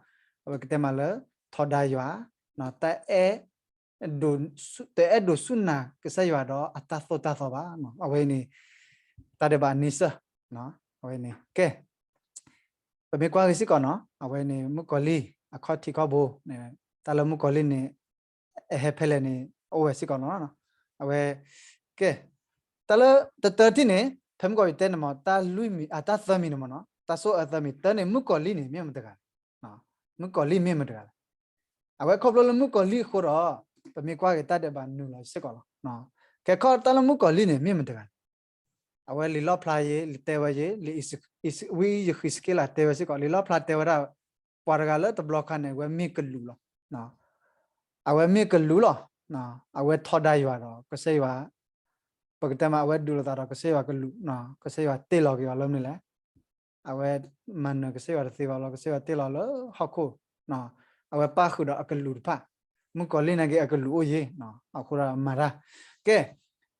အဝဲကတဲမးလၢ ထီဒါယွၤ, တၢ်အဲၣ် တအဲၣ်ဒိးစူၢ်နာ်ကစၢ်ယွၤဒီးအတၢ်သိၣ်တၢ်သီဘၣ်. အဝဲအံၤန့ၣ် တၢ်ဒဲးဘးအနံၤဆၢၣ်, အဝဲန့ၣ် ကဲ ပမ့ၢ်ကွၢ်က့ၤစ့ၢ်ကီးနီၤ, အဝဲန့ၣ် မုၣ်ကီၤလံၢ်အခီၣ်ထံးခီၣ်ဘိ, တၢ်လၢမုၣ်ကီၤလံၢ်န့ၣ် အဟဲဖဲလဲၣ်န့ၣ် အအိၣ်ဝဲစ့ၢ်ကီးနီၤ. အဝဲ ကဲ တၢ်လၢတတၢတံၢ်န့ၣ် ဖဲမုၣ်ကီၤလံၢ်တဲန့ၣ်မ့ၢ် တၢ်လွံၢ်မံၤ, တၢ်သၢမံၤန့ၣ်မ့ၢ်နီၤ, တၢ်ဆိၣ်အၢသၢမံၤ, တၢ်န့ၣ် မုၣ်ကီၤလံၢ်န့ၣ် မ့ၢ်မတဂၤလဲၣ်, မုၣ်ကီၤလံၢ်မ့ၢ်မတဂၤလဲၣ်. အဝဲခီဖျိလၢမုၣ်ကီၤလံၢ်အဃိဒီး ပမ့ၢ်ကွၢ်က့ၤတၢ်ဒဲးဘးနုာ်လီၤစ့ၢ်ကီးလီၤ. ကဲခီတၢ်လၢမုၣ်ကီၤလံၢ်န့ၣ် မ့ၢ်မတဂၤလဲၣ်. အဝဲလံာ်လီၣ်ဖျါယဲ လံာ်တဲဝဲယဲ, ဝံယဃံးစက့လးတဲဝဲစ့ၢ်ကီး, လံာ်လီၣ်ဖျါတဲဝဲဒၣ် ပှၤတဂၤလၢတဘျီခါန့ၣ် အဝဲမ့ၢ်ကလူးလီၤ. အဝဲမ့ၢ်ကလူးလီၤ. အဝဲထီဒါယွၤဒီးကစၢ်ယွၤ, ပကတဲမး အဝဲဒုးလိာ်သးဒီးကစၢ်ယွၤကလူး, ကစၢ်ယွၤတ့လီၤက့ၤအီၤလၢမနုၤလဲၣ်. အဝဲမၤနၢၤကစၢ်ယွၤတသ့ဘၣ်လီၤ, ကစၢ်ယွၤတ့လီၤလၢဟီၣ်ခိၣ်, အဝဲပၣ်ဃုာ်ဒီးအကလူးတဖၣ်, မုၣ်ကီၤလံၢ်နာ်က့အကလူးအိၣ်ယဲ, အဃိဒီးမၤတၢ်, ကဲ,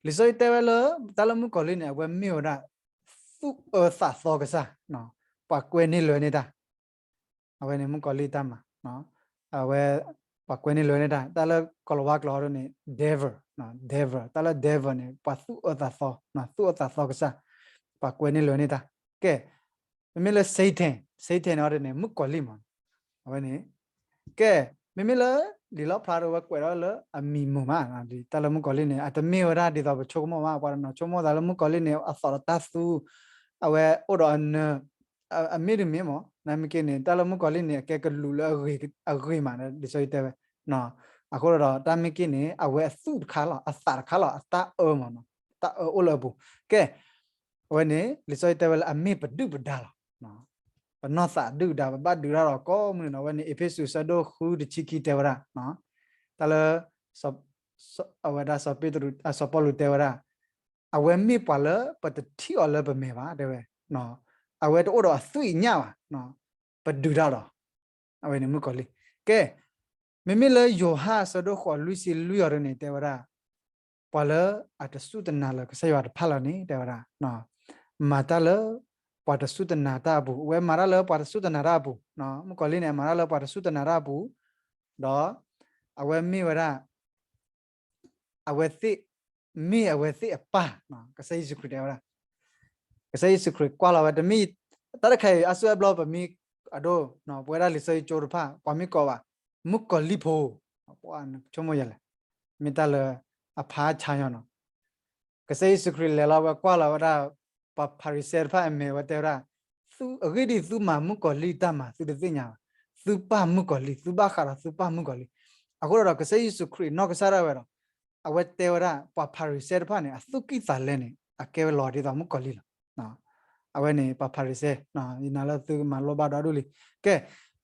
လံာ်စီဆှံတဲဝဲလၢ တၢ်လၢမုၣ်ကီၤလံၢ်န့ၣ် အဝဲမ့ၢ်ဝဲဒၣ် သူၣ်အၢသးသီကစၢ်, ပှၤကွဲန့ၢ်လွဲန့ၢ်တၢ် အဝဲန့ၣ်မုၣ်ကီၤလံၢ်တၢ်မၤ, အဝဲ ပှၤကွဲန့ၢ်လွဲန့ၢ်တၢ်, တၢ်လၢကိၤလၤဝါကျိာ်အီၤဒ်န့ၣ် devil, devil, တၢ်လၢ devil န့ၣ် ပှၤသူၣ်အၢသးသီ, သူၣ်အၢသးသီကစၢ်, ပှၤကွဲန့ၢ်လွဲန့ၢ်တၢ်, ကဲ, မ့မ့ၢ်လၢ Satan, Satan န့ၣ်အီၤဒ်န့ၣ် မုၣ်ကီၤလံၢ်မး, အဝဲန့ၣ် ကဲ, မ့မ့ၢ်လၢ လံာ်လီၣ်ဖျါဒီးအဝဲကွဲးထီၣ်လၢအမံၤမုာ်မး, တၢ်လၢမုၣ်ကီၤလံၢ်န့ၣ် အတမ့ၢ်ဝဲဒၣ်ဒ်သိးပဆိကမိၣ်ဘၣ်, ပှၤတနီၤဆိကမိၣ်သးလၢမုၣ်ကီၤလံၢ်န့ၣ် အသီၣ်ဒီးတၢ်သူ, အဝဲအိၣ်ဒီးအနၢၤ, အမ့ၢ်တမ့ၢ်မး, နမ့ၢ်က့န့ၣ် တၢ်လၢမုၣ်ကီၤလံၢ်န့ၣ် အကဲကလူးလၢအဂ့ၤမး လံာ်စီဆှံတဲဝဲ, အဃိဒီးတၢ်မ့ၢ်က့န့ၣ် အဝဲအသူၣ်တခါလီၤ, အသးတခါလီၤ, အတၢ်အၢမး, တၢ်အၢအိၣ်လၢအပူၤ, ကဲ အဝဲန့ၣ် လံာ်စီဆှံတဲဝဲလၢအမ့ၢ်ပဒုၣ်ပဒါလီၤ. ပနီၢ်သးဒုၣ်ဒါ ပဘၣ်ဒုးတၢ်ဒီးကိးမုၢ်နံၤနီၤ, အဝဲန့ၣ် အ့းဖ့းစူး ဆၢဒိၣ်ဃု တဆံခံ တဲဝဲဒၣ်, တၢ်လၢ အဝဲဒၣ်စီၤပ့းတရူး စီၤပီလူးတဲဝဲဒၣ်, အဝဲမ့ၢ်ပှၤလၢပတထံၣ်အီၤလၢပမဲာ်ဘၣ် တဲဝဲ, အဝဲတအိၣ်ဒီးအသွံၣ်ညၣ်ဘၣ်, ပဒုးတၢ်ဒီး အဝဲန့ၣ်မုၣ်ကီၤလံၢ်, ကဲ, မ့မ့ၢ်လၢယိၤဟၣ် ဆၢဒိၣ်ဃိး လွံၢ်ဆံလွံၢ်အီၤဒ်န့ၣ် တဲဝဲဒၣ်, ပှၤလၢအတစူၢ်တနာ်လၢကစၢ်ယွၤတဖၣ်လၢၤန့ၣ် တဲဝဲဒၣ်, မၤတၢ်လၢပှၤတစူၢ်တနာ်တၢ်အပူၤ, အဝဲမၤတၢ်လၢပှၤတစူၢ်တနာ်တၢ်အပူၤ, မုၣ်ကီၤလံၢ်န့ၣ် အမၤတၢ်လၢပှၤတစူၢ်တနာ်တၢ်အပူၤ, ဒီးအဝဲမ့ၢ်ဝဲဒၣ် အဝဲသ့ၣ်, မ့ၢ်အဝဲသ့ၣ်အပၢ်, ကစၢ်ယ့ၣ်ၡူးခရံာ်တဲဝဲဒၣ်, ကစၢ်ယ့ၣ်ၡူးခရံာ်ကွၢ်လီၤဝဲ တမ့ၢ်, တၢ်တခါအံၤ အါစုအါဘျီပမ့ၢ်အဒိ, ပဝဲဒၣ်လံာ်စီဆှံကၠိတဖၣ် ပှၤမ့ၢ်ကိးဘၣ် မုၣ်ကီၤလံၢ်ဖိ, ဆိကမိၣ်ယဲလဲၣ်, မ့ၢ်တၢ်လၢအဖးဆါညီနီၤ ကစၢ်ယ့ၣ်ၡူးခရံာ်လဲၤလီၤဝဲကွၢ်လီၤဝဲဒၣ် ပှၤဖၤရံၤၡဲတဖၣ်အမဲာ်ဝဲတဲဝဲဒၣ်, သုအဂ့ၢ်ဒ်အံၤ သုမၤမုၣ်ကီၤလံၢ်တၢ်မၤ သုတသ့ၣ်ညါဘၣ်, သုပၢ်မုၣ်ကီၤလံၢ်, သုဘၣ်ဃးဒီးသုပၢ်မုၣ်ကီၤလံၢ်, အဃိဒီးကစၢ်ယ့ၣ်ၡူးခရံာ်နီၢ်ကစၢ်ဒၣ်ဝဲဒီး အဝဲတဲဝဲဒၣ် ပှၤဖၤရံၤၡဲတဖၣ်န့ၣ် အသူၣ်ကံၢ်သးလဲန့ၣ် အကဲဝဲလီၤဒ်သိးမုၣ်ကီၤလံၢ်လီၤ. အဝဲန့ၣ် ပှၤဖၤရံၤၡဲ, ယနာ်လၢသုကမၤလိဘၣ်ဒီဒူၣ်လံ. ကဲ,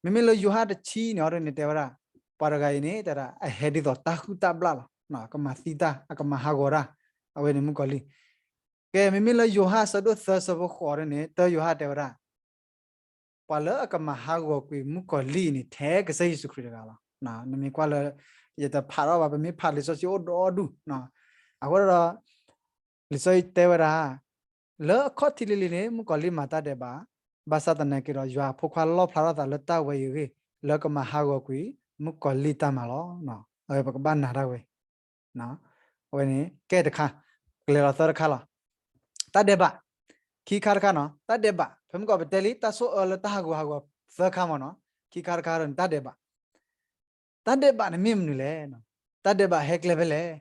မ့မ့ၢ်လၢယိၤဟၣ်တဆံန့ၣ်အီၤဒ်န့ၣ် တဲဝဲဒၣ်, ပှၤတဂၤအံၤန့ၣ် တဲဒၣ် အဟဲဒ်သိးတၢ်ဟုၣ်တၢ်ဘျၣ်လီၤ, ကမၤသံတၢ်, အကမၤဟးဂီၤတၢ်, အဝဲန့ၣ်မုၣ်ကီၤလံၢ်. ကဲ, မ့မ့ၢ်လၢယိၤဟၣ်ဆၢဒိၣ်သၢဆၢဖိဃိးအီၤဒ်န့ၣ် တၢယိၤဟၣ်တဲဝဲဒၣ် ပှၤလၢအကမၤဟးဂီၤကွံာ်မုၣ်ကီၤလံၢ်န့ၣ် ထဲကစၢ်ယ့ၣ်ၡူးခရံာ်တဂၤလီၤ. နမ့ၢ်ကွၢ်လၢ ယတဖးထီၣ်ဘၣ် ပမ့ၢ်ဖးလံာ်စီဆှံအိၣ်ဒီဒူၣ်, အဃိဒီး လံာ်စီဆှံတဲဝဲဒၣ် လၢအခီၣ်ထံးလံၤလံၤန့ၣ် မုၣ်ကီၤလံၢ်မၤတၢ်ဒဲးဘး, ဘၣ်ဆၣ်သနာ်က့ဒီး ယွၤအဖိခွါလီၣ်ဖျါထီၣ်သးလၢတၢ်ဝဲအံၤအဂ့ၢ် လၢကမၤဟးဂီၤကွံာ် မုၣ်ကီၤလံၢ်တၢ်မၤလီၤ. အဝဲပကဘၣ်နာ်ဒၣ်ဝဲ အဝဲန့ၣ် ကဲတခါ, ကလဲၤလီၤသၢတခါလီၤ. တၢ်ဒဲးဘး, ခံခါတခါနီၤ, တၢ်ဒဲးဘး ဖဲမုၢ်ကီၢ်ပတဲလံ တၢ်ဆိၣ်အၢလၢတၢ်ဟးဂူာ်ဟးဂီၤသၢခါမ့ၢ်နီၤ, ခံခါတခါန့ၣ် တၢ်ဒဲးဘး, တၢ်ဒဲးဘးန့ၣ်မ့ၢ်မနုၤလဲၣ်, တၢ်ဒဲးဘးဟဲကျဲဖဲလဲၣ်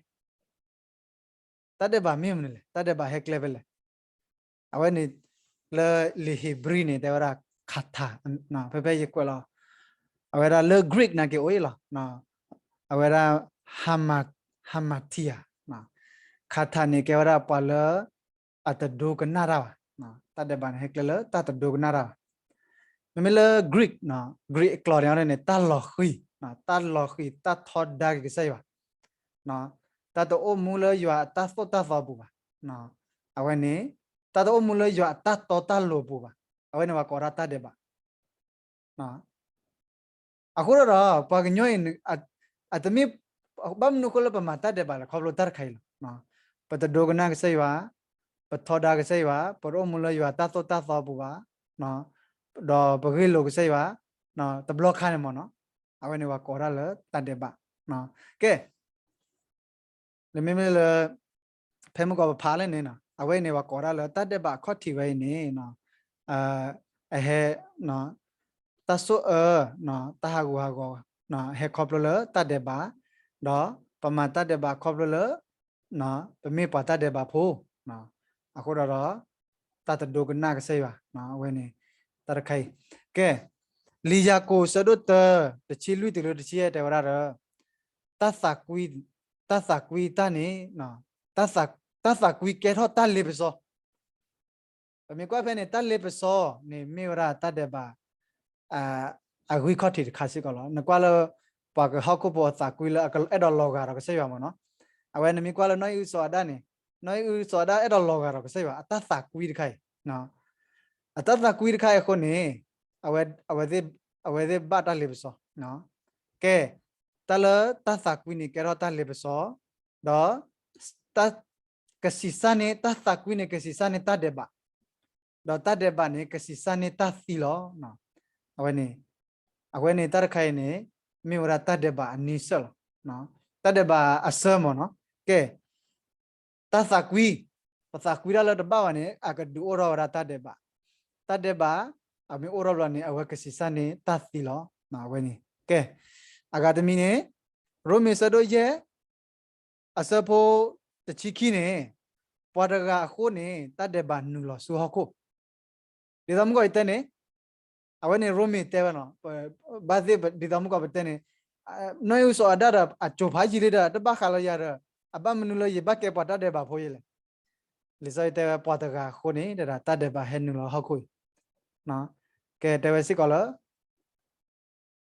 တၢ်ဒဲးဘးမ့ၢ်မနုၤလဲၣ်, တၢ်ဒဲးဘးဟဲကျဲဖဲလဲၣ်. အဝဲန့ၣ် လၢလံာ်ဧ့ၤဘြံၤန့ၣ် တဲဝဲဒၣ် ခးထၢ, ဖဲဖဲယကွဲးလီၤ, အဝဲဒၣ်လၢ Greek နာ်က့အိၣ်အံၤလီၤ, အဝဲဒၣ် ဟၤမၤထံယၤ, ခးထၢန့ၣ် ကဲဝဲဒၣ်ပှၤလၢ အတဒိကနၣ်တၢ်ဘၣ်, တၢ်ဒဲးဘးန့ၣ် ဟဲကျဲလၢတၢ်တဒိကနၣ်တၢ်ဘၣ်. မ့မ့ၢ်လၢ Greek, Greek အကျိာ်န့ၣ်န့ၣ် တၢ်လီၤဃံၤ, တၢ်လီၤဃံၤ တၢ်ထီဒါက့ၤကစၢ်ယွၤ, တၢ်တအိၣ်မူလၢယွၤအတၢ်သိၣ်တၢ်သီအပူၤဘၣ်, အဝဲန့ၣ် တၢ်တအိၣ်မူလၢယွၤအတၢ်တီတၢ်လိၤအပူၤဘၣ်, အဝဲန့ၣ်ပှၤကိးဒၣ်တၢ်ဒဲးဘး. အဃိဒီး ပှၤကညီအံၤ အတမ့ၢ် ဘၣ်မနုၤအဃိလၢပမၤတၢ်ဒဲးဘးလဲၣ် ခီဖျိတၢ်တခါအံၤလီၤ. ပတဒိကနၣ်ကစၢ်ယွၤ, ပထီဒါကစၢ်ယွၤ, ပတအိၣ်မူလၢယွၤတၢ်သိၣ်တၢ်သီအပူၤဘၣ်, ဒီးပဂ့ၢ်လိာ်ကစၢ်ယွၤ တဘျီခါန့ၣ်မ့ၢ်နီၤ, အဝဲန့ၣ်ပှၤကိးဒၣ်လၢတၢ်ဒဲးဘး. ကဲ လၢမ့မ့ၢ်လၢ ဖဲမုၢ်ကီၢ်ပဖးလဲၣ်န့ၣ် အဝဲအံၤန့ၣ် ပှၤကိးဒၣ်လၢတၢ်ဒဲးဘးအခီၣ်ထံးဝဲအံၤန့ၣ် အဟဲ တၢ်ဆိၣ်အၢ တၢ်ဟးဂူာ်ဟးဂီၤ ဟဲခီဖျိလၢတၢ်ဒဲးဘး, ဒီးပမၤတၢ်ဒဲးဘးခီဖျိလၢ ပမ့ၢ်ပှၤတၢ်ဒဲးဘးဖိ, အဃိဒီး တၢ်တဒိကနၣ်ကစၢ်ယွၤ အဝဲန့ၣ် တၢ်တခါအံၤ. ကဲ လံာ်ယၤကိာ်ဆၢဒိၣ်တၢ တဆံလွံၢ်တုၤလၢတဆံယဲၢ်တဲဝဲဒၣ်ဒီး တၢ်သးကွံ, တၢ်သးကွံတၢ်န့ၣ်, တၢ်သးကွံကဲထီၣ်တၢ်လ့ပစီ. ပမ့ၢ်ကွၢ်ဖဲန့ၣ် တၢ်လ့ပစီန့ၣ် မ့ၢ်ဝဲဒၣ်တၢ်ဒဲးဘး အဂံၢ်ခီၣ်ထံးတခါစ့ၢ်ကီးလီၤ. နကွၢ်လၢ ပှၤကဟီၣ်ခိၣ်ဖိအသးကွံလၢအကအဲၣ်ဒိးလီၤဂာ်ဒီးကစၢ်ယွၤမ့ၢ်နီၤ, အဝဲနမ့ၢ်ကွၢ်လၢနီၢ်အံၣ်အုစီၤအၤဒၣ်န့ၣ်, နီၢ်အံၣ်အုစီၤအၤဒၣ်အဲၣ်ဒိးလီၤဂာ်ဒီးကစၢ်ယွၤ အတၢ်သးကွံတခါအံၤ, အတၢ်သးကွံတခါအံၤအဃိန့ၣ် အဝဲသ့ၣ်ဘၣ်တၢ်လ့ပစီ. ကဲ တၢ်လၢတၢ်သးကွံန့ၣ် ကဲထီၣ်တၢ်လ့ပစီ, ဒီး ကဆံးစၢ်န့ၢ် တၢ်သးကွံန့ၣ် ကဆံးစၢ်န့ၢ်တၢ်ဒဲးဘး, ဒီးတၢ်ဒဲးဘးန့ၣ် ကဆံးစၢ်န့ၢ်တၢ်သံလီၤ. အဝဲန့ၣ်, အဝဲန့ၣ်တၢ်တခါအံၤန့ၣ် မ့ၢ်ဝဲဒၣ်တၢ်ဒဲးဘးအနံစၢၣ်လီၤ. တၢ်ဒဲးဘးအဆၢမ့ၢ်နီၤ, ကဲ တၢ်သးကွံ, ပသးကွံတၢ်လၢတဘၣ်ဘၣ်န့ၣ် အကဒုးအိၣ်ထီၣ်ဝဲဒၣ်တၢ်ဒဲးဘး, တၢ်ဒဲးဘး အမ့ၢ်အိၣ်ထီၣ်ဘျီန့ၣ် အဝဲကဆံးစၢ်န့ၢ်တၢ်သံလီၤ. အဝဲန့ၣ် ကဲ အဂၤတမံၤန့ၣ် ရိမ့ၤဆၢဒိၣ်ယဲၢ် အဆၢဖိတဆံခံန့ၣ်, ပှၤတဂၤအဃိန့ၣ် တၢ်ဒဲးဘးနုာ်လီၤဆူဟီၣ်ခိၣ်. ဒ်သိးမုၢ်ကီၢ်အံၤတဲန့ၣ်, အဝဲန့ၣ်ရိမ့ၤတဲဝဲနီၤ, ဘၣ်သ့ၣ်ဒ်သိးမုၢ်ကီၢ်ပတဲန့ၣ်, နီၢ်အံၣ်အုစီၤအၤဒၣ်ဒီး အစိၤဖးယံာ်လံဒီး တဘၣ်ဃးလၢယၤဒီး အဘၣ်မနုၤလၢယဘၣ်ကဲပှၤတၢ်ဒဲးဘးဖိယဲလဲၣ်. လံာ်စီဆှံတဲဝဲပှၤတဂၤအဃိန့ၣ် တၢ်ဒဲးဘးဟဲနုာ်လီၤဟီၣ်ခိၣ်အံၤ. ကဲတဲဝဲစ့ၢ်ကီးလၢ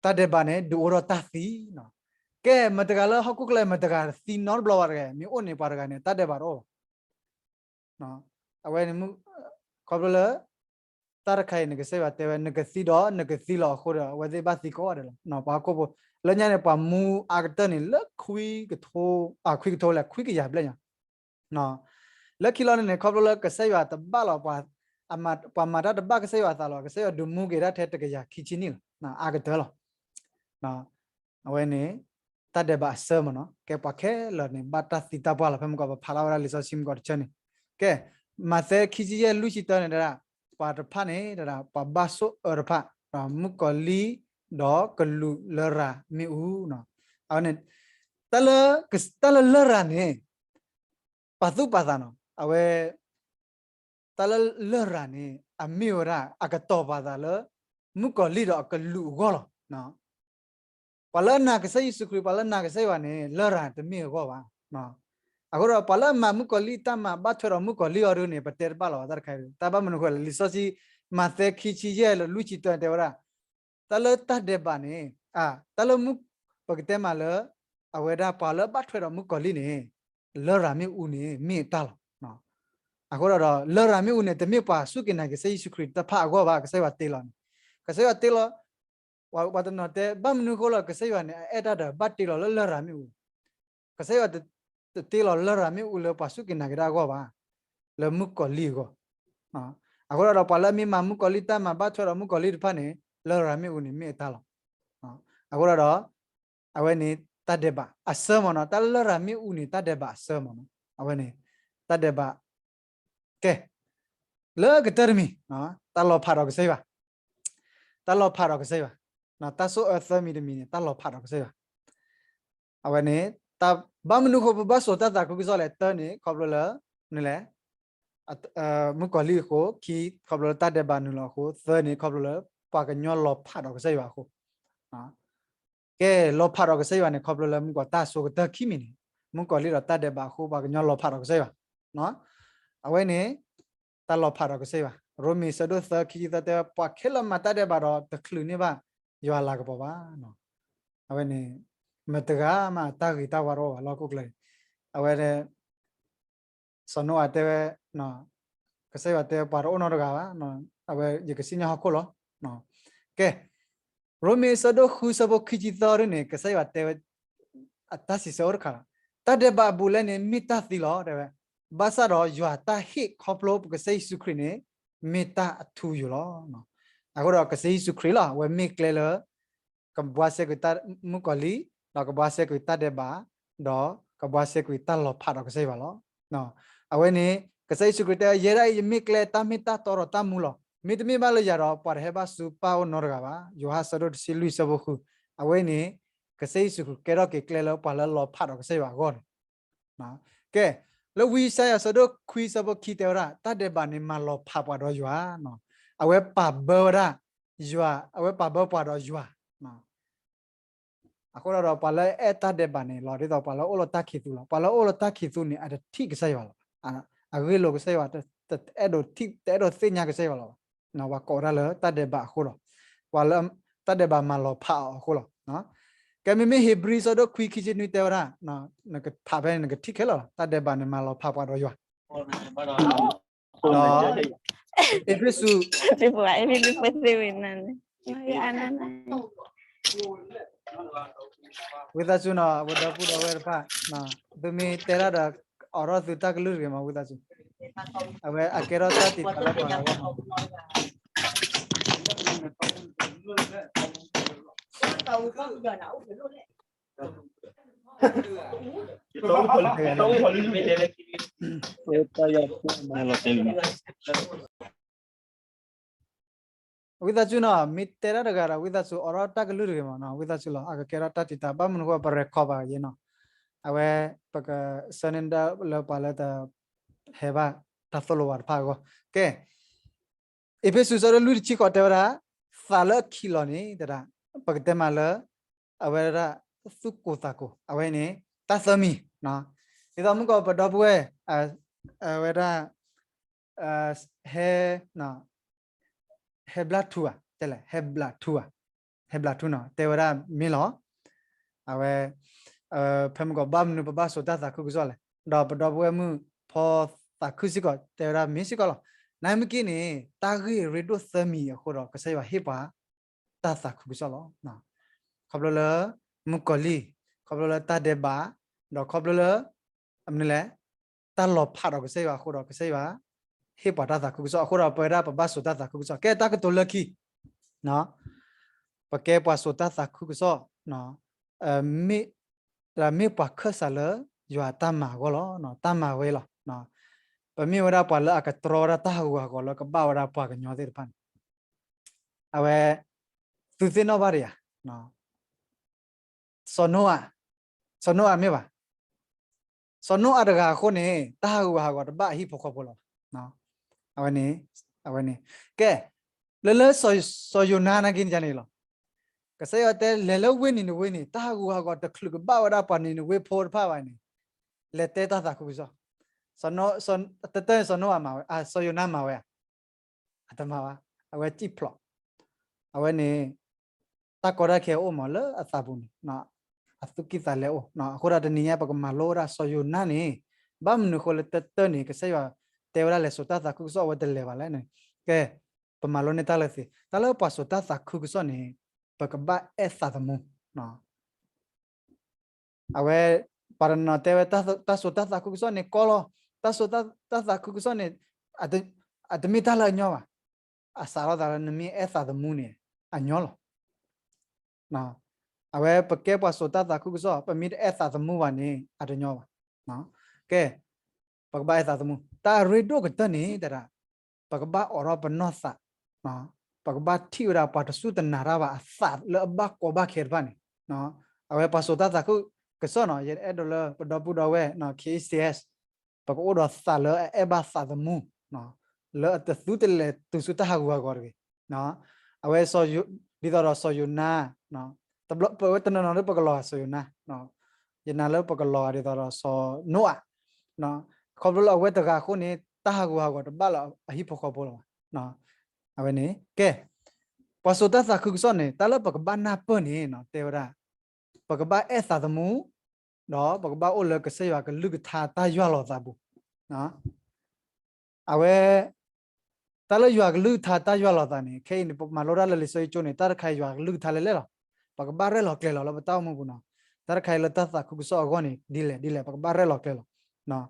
တၢ်ဒဲးဘးန့ၣ် ဒုးအိၣ်ထီၣ်တၢ်သံ. ကဲ မတၤတဂၤလၢဟီၣ်ခိၣ်ချၢ မတၤတဂၤသံနီတဘျီဘၣ်တဂၤ မ့ၢ်အိၣ်န့ၣ် ပှၤတဂၤန့ၣ် တၢ်ဒဲးဘးတအိၣ်ဘၣ်. အဝဲန့ၣ် ခီဖျိလၢ တၢ်တခါအံၤန့ၣ် ကစၢ်ယွၤတဲဝဲ နကသံဒီးနကသံလီၤအဃိဒီး အဝဲသ့ၣ်ဘၣ်သံကိးဂၤဒဲးလီၤ. ပှၤဟီၣ်ခိၣ်ဖိ လၢညါန့ၣ် ပှၤမူအါကတၢၢ်န့ၣ် လၢခွံကထိ, ခွံကထိလဲၣ် ခွံကယၤဘျဲၣ်ညါ လၢခံလီၤန့ၣ်န့ၣ် ခီဖျိလၢကစၢ်ယွၤတဘၣ်လီၤ, ပှၤမၤတၢ်တဘၣ်ကစၢ်ယွၤအသးလီၤ, ကစၢ်ယွၤဒုးမူက့ၤဒၣ်ထဲတကယၤခံဆံနံၣ်လီၤ, အါကတၢၢ်လီၤ. အဝဲန့ၣ် တၢ်ဒဲးဘးအဆၢမ့ၢ်နီၤ, ကဲပှၤခဲလၢာ်န့ၣ် ဘၣ်တၢ်သံတၢ်ပှၢ်လီၤ. ဖဲမုၢ်ကီၢ်ပဖးလီၤဝဲဒၣ်လံာ်စီဆှံမုၢ်ကီၢ်တဆၢန့ၣ်, ကဲ မးသဲခံဆံယဲၢ်လွံၢ်ဆံတၢန့ၣ်ဒၣ် ပှၤတဖၣ်န့ၣ်ဒၣ် ပှၤဘၣ်ဆိၣ်အၢတဖၣ်, ဒီးမုၣ်ကီၤလံၢ် ဒီးကလူးလရာ်မ့ၣ်အူ, အဝဲန့ၣ် တၢ်လၢလရာ်န့ၣ် ပာ်သူၣ်ပာ်သးနီၤ, အဝဲ တၢ်လၢလရာ်န့ၣ် အမ့ၢ်ဝဲဒၣ် အကတီၤပာ်သးလၢ မုၣ်ကီၤလံၢ်ဒီးအကလူးအဂီၢ်လီၤ. ပှၤလၢအနာ်ကစၢ်ယ့ၣ်ၡူးခရံာ် ပှၤလၢအနာ်ကစၢ်ယွၤန့ၣ် လရာ်တမ့ၢ်အဂီၢ်ဘၣ်. အဃိဒီး ပှၤလၢအမၤမုၣ်ကီၤလံၢ်တၢ်မၤ ဘၣ်ထွဲဒီးမုၣ်ကီၤလံၢ်အီၤဒုန့ၣ် ပတဲတဘၣ်လီၤဘၣ် တၢ်တခါအံၤ, တၢ်ဘၣ်မနုၤအဃိလဲၣ်, လံာ်စီဆှံ မးသဲခံဆံယဲၢ်လွံၢ်ဆံတၢတဲဝဲဒၣ် တၢ်လၢတၢ်ဒဲးဘးန့ၣ်, တၢ်လၢမုၣ်, ပကတဲမးလၢ အဝဲဒၣ်ပှၤလၢဘၣ်ထွဲဒီးမုၣ်ကီၤလံၢ်န့ၣ် လရာ်မ့ၣ်အူန့ၣ် မ့ၢ်အတၢ်လီၤ. အဃိဒီး လရာ်မ့ၣ်အူန့ၣ် တမ့ၢ်ပှၤစူၢ်က့ၤနာ်က့ၤကစၢ်ယ့ၣ်ၡူးခရံာ်တဖၣ်အဂီၢ်ဘၣ်, ကစၢ်ယွၤတ့လီၤန့ၣ်, ကစၢ်ယွၤတ့လီၤ ပှၤတနီၤတဲ ဘၣ်မနုၤအဃိလၢကစၢ်ယွၤန့ၣ် အအဲၣ်တၢ်ဒီး ဘၣ်တ့လီၤလၢလရာ်မ့ၣ်အူ, ကစၢ်ယွၤတတ့လီၤလရာ်မ့ၣ်အူလၢပှၤစူၢ်က့ၤနာ်က့ၤတၢ်အဂီၢ်ဘၣ်, လၢမုၣ်ကီၤလံၢ်အဂီၢ်. အဃိဒီးပှၤလၢအမ့ၢ်မၤမုၣ်ကီၤလံၢ်တၢ်မၤ ဘၣ်ထွဲဒီးမုၣ်ကီၤလံၢ်တဖၣ်န့ၣ် လရာ်မ့ၣ်အူန့ၣ်မ့ၢ်အတၢ်လီၤ. အဃိဒီး အဝဲန့ၣ်တၢ်ဒဲးဘးအဆၢမ့ၢ်နီၤ, တၢ်လၢလရာ်မ့ၣ်အူန့ၣ် တၢ်ဒဲးဘးအဆၢမ့ၢ်နီၤ. အဝဲန့ၣ် တၢ်ဒဲးဘး ကဲ လၢကတၢၢ်တမံၤ တၢ်လီၤဖးဒီးကစၢ်ယွၤ, တၢ်လီၤဖးဒီးကစၢ်ယွၤ, တၢ်ဆိၣ်အၢသၢမံၤတမံၤန့ၣ် တၢ်လီၤဖးဒီးကစၢ်ယွၤ. အဝဲန့ၣ် ဘၣ်မနုၤအဃိပဘၣ်စိာ်တၢ်သးခုကစီၣ်လဲၣ်, တၢ်န့ၣ် ခီဖျိလၢ မနုၤလဲၣ် မုၣ်ကီၤလံၢ်အဃိ, ခံ ခီဖျိလၢတၢ်ဒဲးဘးနုာ်လီၤအဃိ, သၢန့ၣ် ခီဖျိလၢပှၤကညီလီၤဖးဒီးကစၢ်ယွၤအဃိ. ကဲ လီၤဖးဒီးကစၢ်ယွၤန့ၣ် ခီဖျိလၢမုၣ်ကီၤလံၢ်တၢ်ဆိကတၢၢ်ခံမံၤန့ၣ်, မုၣ်ကီၤလံၢ်ဒီးတၢ်ဒဲးဘးအဃိ ပှၤကညီလီၤဖးဒီးကစၢ်ယွၤ. အဝဲန့ၣ် တၢ်လီၤဖးဒီးကစၢ်ယွၤ, ရိမ့ၤဆၢဒိၣ်သၢ ခံဆံသၢ တဲဝဲ ပှၤခဲလၢာ်မၤတၢ်ဒဲးဘးဒီး တချုးန့ၢ်ဘၣ်ယွၤအလၤကပီၤဘၣ်. အဝဲန့ၣ် မတၤတဂၤမး တၢ်ဂ့ၤတၢ်ဝါတအိၣ်ဘၣ် လီၢ်ဟီၣ်ခိၣ်ချၢအံၤ. အဝဲ စီၤနိအၤတဲဝဲ ကစၢ်ယွၤတဲ ပှၤတအိၣ်နီတဂၤဘၣ်, အဝဲ ယကစံၣ်ညီၣ်ဟီၣ်ခိၣ်လီၤ. ကဲ ရိမ့ၤဆၢဒိၣ်ဃု ဆၢဖိခံဆံသၢဒ်န့ၣ် ကစၢ်ယွၤတဲဝဲ အတၢ်စံးဆၢအိၣ်တခါလီၤ. တၢ်ဒဲးဘးအဘူးအလဲန့ၣ် မ့ၢ်တၢ်သံလီၤ တဲဝဲ, ဘၣ်ဆၣ်ဒီးယွၤတၢ်ဟ့ၣ်ခီဖျိပကစၢ်ယ့ၣ်ၡူးခရံာ်န့ၣ် မ့ၢ်တၢ်အထူအယိာ်လီၤ. အဃိဒီးကစၢ်ယ့ၣ်ၡူးခရံာ်လီၤ အဝဲမ့ၢ်ကျဲလၢ ကဘှါစဲကွံာ်တၢ်မုၣ်ကီၤလံၢ်, ဒီးကဘှါစဲကွံာ်တၢ်ဒဲးဘး, ဒီးကဘှါစဲကွံာ်တၢ်လီၤဖးဒီးကစၢ်ယွၤလီၤ. အဝဲန့ၣ် ကစၢ်ယ့ၣ်ၡူးခရံာ်တဲ ယဲဒၣ်အံၤ ယမ့ၢ်ကျဲတၢ်မ့ၢ်တၢ်တီဒီးတၢ်မူလီၤ. မ့တမ့ၢ်ဘၣ်လၢယၤဒီး ပှၤတဟဲဘၣ်ဆူပၢ်အအိၣ်နီတဂၤဘၣ်. ယိၤဟၣ်ဆၢဒိၣ်တဆံလွံၢ်ဆၢဖိဃု. အဝဲန့ၣ် ကစၢ်ယ့ၣ်ၡူးခရံာ်ကဲထီၣ်က့ၤကျဲလၢပှၤလၢလီၤဖးဒီးကစၢ်ယွၤအဂီၢ်န့ၣ် ကဲ လၢဝံယၡါယၤဆၢဒိၣ်ခွံဆၢဖိခံတဲဝဲဒၣ် တၢ်ဒဲးဘးန့ၣ်မၤလီၤဖးပှၤဒီးယွၤ, အဝဲပာ်ဘၢဝဲဒၣ် ယွၤ, အဝဲပာ်ဘၢပှၤဒီးယွၤ. အဃိဒီးပှၤလၢအအဲၣ်တၢ်ဒဲးဘးန့ၣ်လီၤ ဒ်သိးပှၤလၢအအိၣ်လၢတၢ်ခံးသူလီၤ. ပှၤလၢအအိၣ်လၢတၢ်ခံးသူန့ၣ် အတထံၣ်ကစၢ်ယွၤလီၤ. အဂ့ၢ်လိာ်ကစၢ်ယွၤ တအဲၣ်ဒိးထံၣ် တအဲၣ်ဒိးသ့ၣ်ညါကစၢ်ယွၤလီၤ. ပှၤကိးဝဲဒၣ်လၢတၢ်ဒဲးဘးအဃိလီၤ. ပှၤလၢတၢ်ဒဲးဘးမၤလီၤဖးအီၤအဃိလီၤ. ကဲ မ့မ့ၢ်ဧ့ၤဘြံၤဆၢဒိၣ်ခွံခံဆံနွံတဲဝဲဒၣ် နကဖးဖဲန့ၣ် နကထံၣ်ခဲလၢာ်လီၤ. တၢ်ဒဲးဘးန့ၣ်မၤလီၤဖးပှၤဒီးယွၤ ဒီး အ့းဖ့းစူး ဝံသးစူၤနီၤ ပဒီပုၢ်ဒီဝဲၢ်တဖၣ် သုမ့ၢ်တဲတၢ်ဒီး အိးထီၣ်သုတၢ်ကလုၢ်တဂ့ၤမး ဝံသးစူၤ အဝဲအကဲထီၣ်တၢ်တံာ်တာ်လၢပှၤဂၤဂီၢ်မး ဝံသးစူၤနီၤ မ့ၢ်တဲတၢ်တဂၤဒီး ဝံသးစူၤ အိးထီၣ်တၢ်ကလုၢ်တဂ့ၤမးနီၤ ဝံသးစူၤလီၤ အကကဲထီၣ်တၢ်တံာ်တာ် ဘၣ်မနုၤအဃိ ပrecordဘၣ်ယဲနီၤ အဝဲ ပကဆၢန့ၢ်ဒၣ်လၢပှၤလၢတ ဟဲဘၣ်တၢ်သိၣ်လိဝဲတဖၣ်အဂီၢ် ကဲ အ့းဖ့းစူး ဆၢဒိၣ်လွံၢ်တဆံဃိး တဲဝဲဒၣ် သးလၢအခံးလီၤန့ၣ် တဲဒၣ် ပကတဲမးလၢ အဝဲဒၣ် သူၣ်ကိၢ်သးကိၢ် အဝဲန့ၣ် တၢ်သၢမံၤ ဒ်သိးမုၢ်ကီးပဒီပုၢ်ဝဲၢ် အဝဲဒၣ် ဟဲ ဟဲဘျၣ်ထူဧါ တဲလဲၣ် ဟဲဘျၣ်ထူဧါ ဟဲဘျၣ်ထူနီၤ တဲဝဲဒၣ်မ့ၢ်လီၤ အဝဲ ဖဲမုၢ်ကီးဘၣ်မနုၤပဘၣ်စိာ်တၢ်သးခုကစီၣ်လဲၣ် ဒီးပဒီပုၢ်ဝဲၢ်မုၣ်ဖီသးခုစ့ၢ်ကီး တဲဝဲဒၣ်မ့ၢ်စ့ၢ်ကီးလီၤ. နမ့ၢ်က့န့ၣ် တၢ်ဂ့ၢ်အရ့ဒိၣ်သၢမံၤအဃိဒီး ကစၢ်ယွၤဟ့ၣ်ပှၤ တၢ်သးခုကစီၣ်လီၤ. ခီဖျိလၢ မုၣ်ကီၤလံၢ် ခီဖျိလၢတၢ်ဒဲးဘး ဒီးခီဖျိလၢ အမနုၤလဲၣ် တၢ်လီၤဖးဒီးကစၢ်ယွၤအဃိဒီး ကစၢ်ယွၤ ဟ့ၣ်ပှၤတၢ်သးခုကစီၣ်အဃိဒီး ပဝဲဒၣ်ပဘၣ်စိာ်တၢ်သးခုကစီၣ် ကဲတၢ်ကတိၤလၢခံ ပကဲပှၤစိာ်တၢ်သးခုကစီၣ် မ့ၢ် မ့ၢ်ပှၤခၢၣ်စးလၢ ယွၤတၢ်မၤအဂီၢ်လီၤ တၢ်မၤဝဲလီၤ. ပမ့ၢ်ဝဲဒၣ်ပှၤလၢအကတြီဝဲဒၣ်တၢ်ဟးဂူာ်ဟးဂီၤလၢကဘၣ်ဝဲဒၣ်ပှၤကညီသ့ၣ်တဖၣ်န့ၣ် အဝဲ သုသ့ၣ်နီၣ်ဘၣ်ဒံးဧါ စီၤနိအၤ စီၤနိအၤမ့ၢ်ဘၣ် စီၤနိအၤတဂၤအဃိန့ၣ် တၢ်ဟးဂူာ်ဟးဂီၤတဘၣ်အဟံၣ်ဖိဃီဖိလီၤဘၣ်. အဝဲန့ၣ် အဝဲန့ၣ် ကဲ လၢလၢ စီၤယိၤနါနာ်က့န့ၣ်လီၤ. ကစၢ်ယွၤတဲလဲၤလၢဝ့ၢ်နံၤနဝ့န့ၣ် တၢ်ဟးဂူာ်ဟးဂီၤတချုးကဘၣ်ဝဲဒၣ်ပှၤနံၤနဝ့ဖိတဖၣ်ဘၣ်န့ၣ် လဲၤတဲတၢ်သးခုကစီၣ် တတၢၢ်န့ၣ်စီၤနိအၤမၤဝဲ စီၤယိၤနါမၤဝဲဧါ အတမၤဘၣ် အဝဲစံၣ်ဖျိး အဝဲန့ၣ် တၢ်ကီတၢ်ခဲအိၣ်မးလၢအသးပူၤန့ၣ် အသူၣ်ကံၢ်သးလဲအိၣ် အဃိဒီးတနံၤညါ ပကမၤလိဝဲဒၣ်စီၤယိၤနါန့ၣ် ဘၣ်မနုၤအဃိလၢတတၢၢ်န့ၣ် ကစၢ်ယွၤတဲဝဲဒၣ်လဲၤစိာ်တၢ်သးခုကစီၣ်အဝဲတလဲၤဘၣ်လဲၣ်န့ၣ် ကဲ ပမၤလိန့ၢ်တၢ်လၢသ့ တၢ်လၢပှၤစိာ်တၢ်သးခုကစီၣ်န့ၣ် ပကဘၣ်အဲၣ်သးသမူ. အဝဲ ပှၤတနီၤတဲဝဲ တၢ်စိၤတၢ်သးခုကစီၣ်န့ၣ်ကီလီၤ, တၢ်စိၤတၢ်သးခုကစီၣ်န့ၣ် အတမ့ၢ်တၢ်လၢအညီဘၣ်. အစးထီၣ်သးလၢနမ့ၢ်အဲၣ်သးသမူန့ၣ် အညီလီၤ. အဝဲပကဲပှၤစိၤတၢ်သးခုကစီၣ် ပမ့ၢ်တအဲၣ်သးသမူဘၣ်န့ၣ် အတညီဘၣ်. ကဲ ပကဘၣ်အဲၣ်သးသမူ တၢ်အရ့ဒိၣ်ကတၢၢ်န့ၣ် တဲဒၣ် ပကဘၣ်အိးထီၣ်ပနီၢ်သး, ပကဘၣ်ထံၣ်ဝဲဒၣ်ပှၤတစူၢ်တနာ်တၢ်ဘၣ်အသးလၢအဘၣ်ကီဘၣ်ခဲတဖၣ်န့ၣ်, အဝဲပှၤစိၤတၢ်သးခုကစီၣ်နီၤ ယအဲၣ်ဒိးလၢပဒီပုၢ်ဒီဝဲၢ် ခ့အ့ၣ်စ့အ့ၣ် ပကအိၣ်ဒီးသးလၢအအဲၣ်ဘၣ်သးသမူ လၢအတသူတလဲၤတုၤဆူတၢ်ဟးဂူာ်ဟးဂီၤတဂ့ၤ. အဝဲ ဒ်သိးဒီးစီၤယိၤနါ, တဘျီပဝဲတနီၤနီၤလၢပကလီၤဂာ်စီၤယိၤနါ, ယနာ်လၢပကလီၤဂာ်ဒ်သိးဒီးစီၤနိအၤ, ခီဖျိလၢအဝဲတဂၤအဃိန့ၣ် တၢ်ဟးဂူာ်ဟးဂီၤတဘၣ်လၢအဟံၣ်ဖိဃီဖိလီၤဘၣ်. အဝဲန့ၣ် ကဲ ပှၤစိၤတၢ်သးခုကစီၣ်န့ၣ် တၢ်လၢပကဘၣ်နၢ်ပၢၢ်န့ၣ် တဲဝဲဒၣ် ပကဘၣ်အဲၣ်သးသမူ, ဒီးပကဘၣ်အိၣ်လၢကစၢ်ယွၤကလုၢ်ကထါတၢ်ယွၤလီၤသးပူၤ. အဝဲ တၢ်လၢယွၤကလုၢ်ကထါတၢ်ယွၤလီၤသးန့ၣ် ခဲအံၤန့ၣ် ပမၤလိတၢ်လၢလံာ်စီဆှံကၠိန့ၣ် တၢ်တခါအံၤယွၤကလုၢ်ကထါလဲၣ်လဲၣ်လီၤ. ပကဘၣ်ရဲၣ်လီၤကျဲၤလီၤလၢပတၢ်အိၣ်မူပူၤနီၤ. တၢ်တခါအံၤလၢတၢ်သးခုကစီၣ်အဂီၢ်န့ၣ် ဒ်လဲၣ်ဒ်လဲၣ် ပကဘၣ်ရဲၣ်လီၤကျဲၤလီၤ.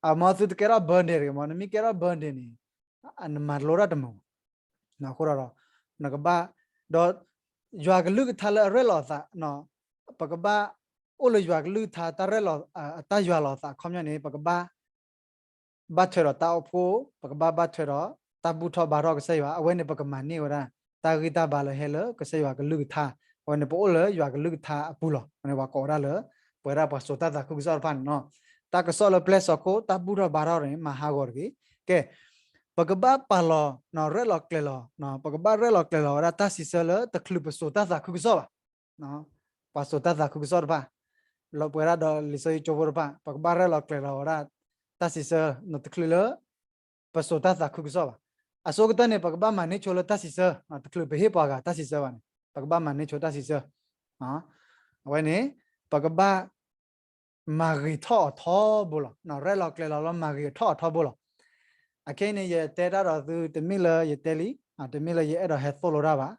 အမ့ၢ်သုတကဲထီၣ် burden တဂ့ၤမ့ၢ် နမ့ၢ်ကဲထီၣ် burden န့ၣ် နမၤလိတၢ်တမုာ်ဘၣ်. အဃိဒီး နကဘၣ် ဒီး ယွၤကလုၢ်ကထါလၢအရဲၣ်လီၤသး ပကဘၣ်အိၣ်လၢယွၤကလုၢ်ကထါတၢ်ရဲၣ်လီၤ တၢ်ယွၤလီၤသးအခီပညီန့ၣ် ပကဘၣ် ဘၣ်ထွဲဒီးတၢ်အိၣ်ဖှိၣ်, ပကဘၣ်ဘၣ်ထွဲဒီးတၢ်ဘူၣ်ထီၣ်ဘါထီၣ်ကစၢ်ယွၤ, အဝဲန့ၣ် ပကမၤန့ၢ်ဝဲဒၣ် တၢ်ဂံၢ်တၢ်ဘါလၢဟဲလၢကစၢ်ယွၤကလုၢ်ကထါ, အဝဲန့ၣ် ပအိၣ်လၢယွၤကလုၢ်ကထါအပူၤလီၤ. အဝဲန့ၣ် ပှၤကိးဝဲဒၣ်လၢ ပဝဲဒၣ်ပှၤစိၤတၢ်သးခုကစီၣ်တဖၣ်န့ၣ်နီၤ, တၢ်ကစီၣ်လၢပျဲၢ်စီၤခိၣ် တၢ်ဘူၣ်ထီၣ်ဘါထီၣ်န့ၣ် မၤဟးဂီၤတဂ့ၤ. ကဲ ပကဘၣ်ပာ်လီၤ ရဲၣ်လီၤကျဲၤလီၤ, ပကဘၣ်ရဲၣ်လီၤကျဲၤလီၤဝဲဒၣ်တၢ်စံးဆၢလၢတချုးပစိၤတၢ်သးခုကစီၣ်ဘၣ်. ပှၤစိၤတၢ်သးခုကစီၣ်တဖၣ်, လီၤပှဲၤဒၣ်ဒီးလံာ်စီဆှံကၠိဖိတဖၣ်, ပကဘၣ်ရဲၣ်လီၤကျဲၤလီၤဝဲဒၣ် တၢ်စံးဆၢ တချုးလၢ ပစိၤတၢ်သးခုကစီၣ်ဘၣ်. အဆိကတၢၢ်န့ၣ် ပကဘၣ်မၤန့ၢ်ဆိလၢတၢ်စံးဆၢ, တချုးပဟ့ၣ်ပှၤဂၤတၢ်စံးဆၢဘၣ်န့ၣ် ပကဘၣ်မၤန့ၢ်ဆိတၢ်စံးဆၢ. အဝဲန့ၣ် ပကဘၣ် မၤဂ့ၤထီၣ်အီၤထီဘိလီၤ. ရဲၣ်လီၤကျဲၤလီၤလၢမၤဂ့ၤထီၣ်အီၤထီဘိလီၤ. အခဲအံၤန့ၣ် ယတဲတၢ်ဒီးသုတမ့ၢ်လၢယတဲလံ, တမ့ၢ်လၢယအဲၣ်ဒိးဟဲသိၣ်လိတၢ်ဘၣ်.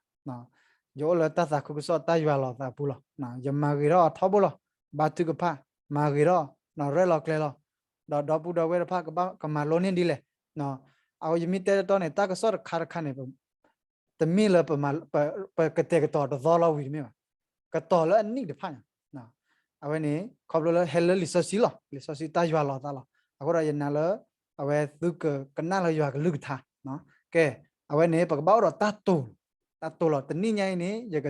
ယအိၣ်လၢတၢ်သးခုကစီၣ်တၢ်ယွၤလီၤသးပူၤလီၤ. ယမၤဂ့ၤထီၣ်အီၤထီဘိလီၤ. ဘါထုကဖၣ်, မၤဂ့ၤထီၣ်, ရဲၣ်လီၤကျဲၤလီၤ, ဒီးဒီပုၢ်ဒီဝဲၢ်တဖၣ် ကမၤလိန့ၢ်ဒ်လဲၣ်. အယမ့ၢ်တဲတတီန့ၣ် တၢ်ကစီၣ်တခါတခါန့ၣ် တမ့ၢ်လၢ ပကတဲာ်ကတီၤတသီလီၤဝံၤတမ့ၢ်ဘၣ်. ကတီၤလၢအနံၣ်တဖၣ်ညါ, အဝဲန့ၣ် ခီဖျိလၢဟဲလၢလံာ်စီဆှံလီၤ. လံာ်စီဆှံတၢ်ယွၤလီၤသးလီၤ. အဃိဒီးယနာ်လၢ အဝဲသုကကနၣ်လၢယွၤကလုၢ်ကထါ. ကဲ အဝဲန့ၣ် ပကဘၣ်အိၣ်ဒီးတၢ်တိာ်, တၢ်တိာ်လီၤ. တနံၣ်ညါအံၤန့ၣ်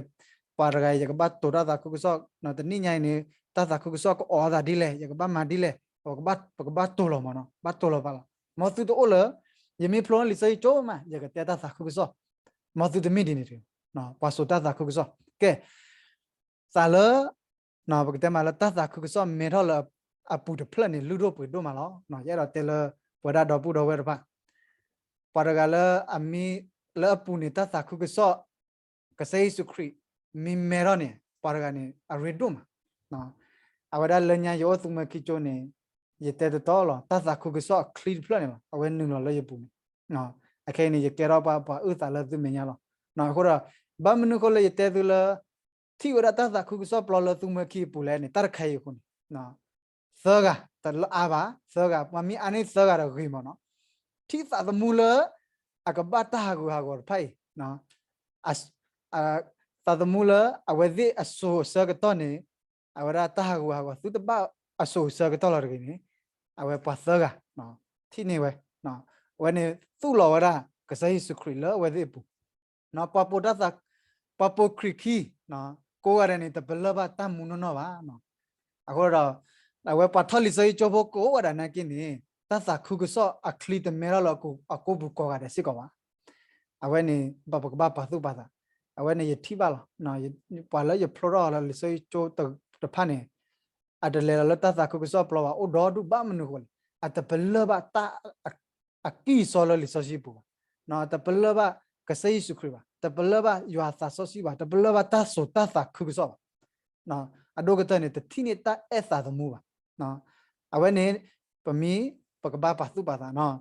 ပှၤတဂၤအံၤ ယကဘၣ်တိာ်တၢ်သးခုကစီၣ်, တနံၣ်ညါအံၤန့ၣ် တၢ်သးခုကစီၣ်ကအီၣ်သးဒ်လဲၣ်, ယကဘၣ်မၤဒ်လဲၣ်, ပကဘၣ်တိာ်လီၤမးနီၤ, ဘၣ်တိာ်လီၤပာ်လီၤ. မ်သုတအိၣ်လၢ ယမ့ၢ်ဖျိလံာ်စီဆှံကၠိမး ယကတဲတၢ်သးခုကစီၣ်, မ်သုတမ့ၢ်ဒ်န့ၣ်တဂ့ၤ. ပှၤစိၤတၢ်သးခုကစီၣ်, ကဲ သးလၢ ပကတဲမးလၢတၢ်သးခုကစီၣ်မဲထီၣ်လၢအပူၤတဖျၢၣ်န့ၣ် လုၢ်ဒိၣ်ပှ့ၤဒိၣ်မးလီၤ. ယအဲၣ်ဒိးတဲလၢ ပဝဲဒၣ်ဒီပုၢ်ဒီဝဲၢ်တဖၣ် ပှၤတဂၤလၢအမံၤလၢအပူၤန့ၣ် တၢ်သးခုကစီၣ် ကစၢ်ယ့ၣ်ၡူးခရံာ် မ့ၢ်မဲထီၣ်န့ၣ် ပှၤတဂၤန့ၣ် အရ့ဒိၣ်မး. အဝဲဒၣ်လၢညါယအိၣ်သုးမွဲခံကၠိန့ၣ် ယတဲတတီလီၤ. တၢ်သးခုကစီၣ်အချံတဖျၢၣ်န့ၣ်လီၤ အဝဲနုာ်လီၤလၢယပူၤန့ၣ်. အခဲအံၤန့ၣ် ယကဲထီၣ်ပှၤ ပှၤအုၣ်သးလၢသုမဲာ်ညါလီၤ. အဃိဒီး ဘၣ်မနုၤအဃိလၢယတဲသုလၢ ထံၣ်ဝဲဒၣ်တၢ်သးခုကစီၣ်ပျီလၢသုးမွဲခံအပူၤလဲၣ်န့ၣ် တၢ်တခါအံၤအဃိန့ၣ် သၢဂၤ တလၢအါဘၣ် သၢဂၤ ပှၤမ့ၢ်အါန့ၢ်သၢဂၤဒီးဂ့ၤမးနီၤ. ထံၣ်သးသမူလၢ အကဘၣ်တၢ်ဟးဂူာ်ဟးဂီၤတဖၣ်အံၤ သးသမူလၢအဝဲသ့ၣ်အစိၤအဆၢကတီၢ်န့ၣ် အဝဲဒၣ်တၢ်ဟးဂူာ်ဟးဂီၤသုတဘၣ်အစိၤအဆၢကတီၢ်လီၤတဂ့ၤန့ၣ် အဝဲပှၤသၢဂၤ ထံၣ်န့ၢ်ဝဲ အဝဲန့ၣ်သူၣ်လီၤဝဲဒၣ် ကစၢ်ယ့ၣ်ၡူးခရံာ်လၢအဝဲသ့ၣ်အပူၤ ပှၤပိာ်တၢ်သး ပှၤပိာ်ခရံာ်ခံ ကိးဂၤဒဲးန့ၣ် တပလၢၢ်ဘၣ်တၢ်မူနီၢ်နီၢ်ဘၣ်. အဃိဒီး အဝဲပှၤထီၣ်လံာ်စီဆှံကၠိဖိကိးဂၤဒဲးနာ်က့န့ၣ် တၢ်သးခုကစီၣ်အချံတမဲထီၣ်လၢအကိာ်ပူၤကိးဂၤဒဲးစ့ၢ်ကီးဘၣ်. အဝဲန့ၣ် ပကဘၣ်ပာ်သူၣ်ပာ်သး အဝဲန့ၣ်ယထံၣ်ဘၣ်လီၤ. ပှၤလၢယဖျိထီၣ်လၢလံာ်စီဆှံကၠိတဖၣ်န့ၣ် အတလဲၤလီၤလၢတၢ်သးခုကစီၣ်ပျီဘၣ် အိၣ်ဒီဒူၣ်ဘၣ်မနုၤအဃိလဲၣ် အတပလၢၢ်ဘၣ်တၢ် အကံၢ်အစီလၢလံာ်စီဆှံပူၤဘၣ်. တပလၢၢ်ဘၣ်ကစၢ်ယ့ၣ်ၡူးခရံာ်ဘၣ် တပလၢၢ်ဘၣ်ယွၤအသးစီဆှံဘၣ် တပလၢၢ်ဘၣ်တၢ်စိၤတၢ်သးခုကစီၣ်ဘၣ်. အဒိၣ်ကတၢၢ်န့ၣ် တထံၣ်န့ၢ်တၢ်အဲၣ်သးသမူဘၣ်. အဝဲန့ၣ် ပမ့ၢ် ပကဘၣ်ပာ်သူၣ်ပာ်သးနီၤ.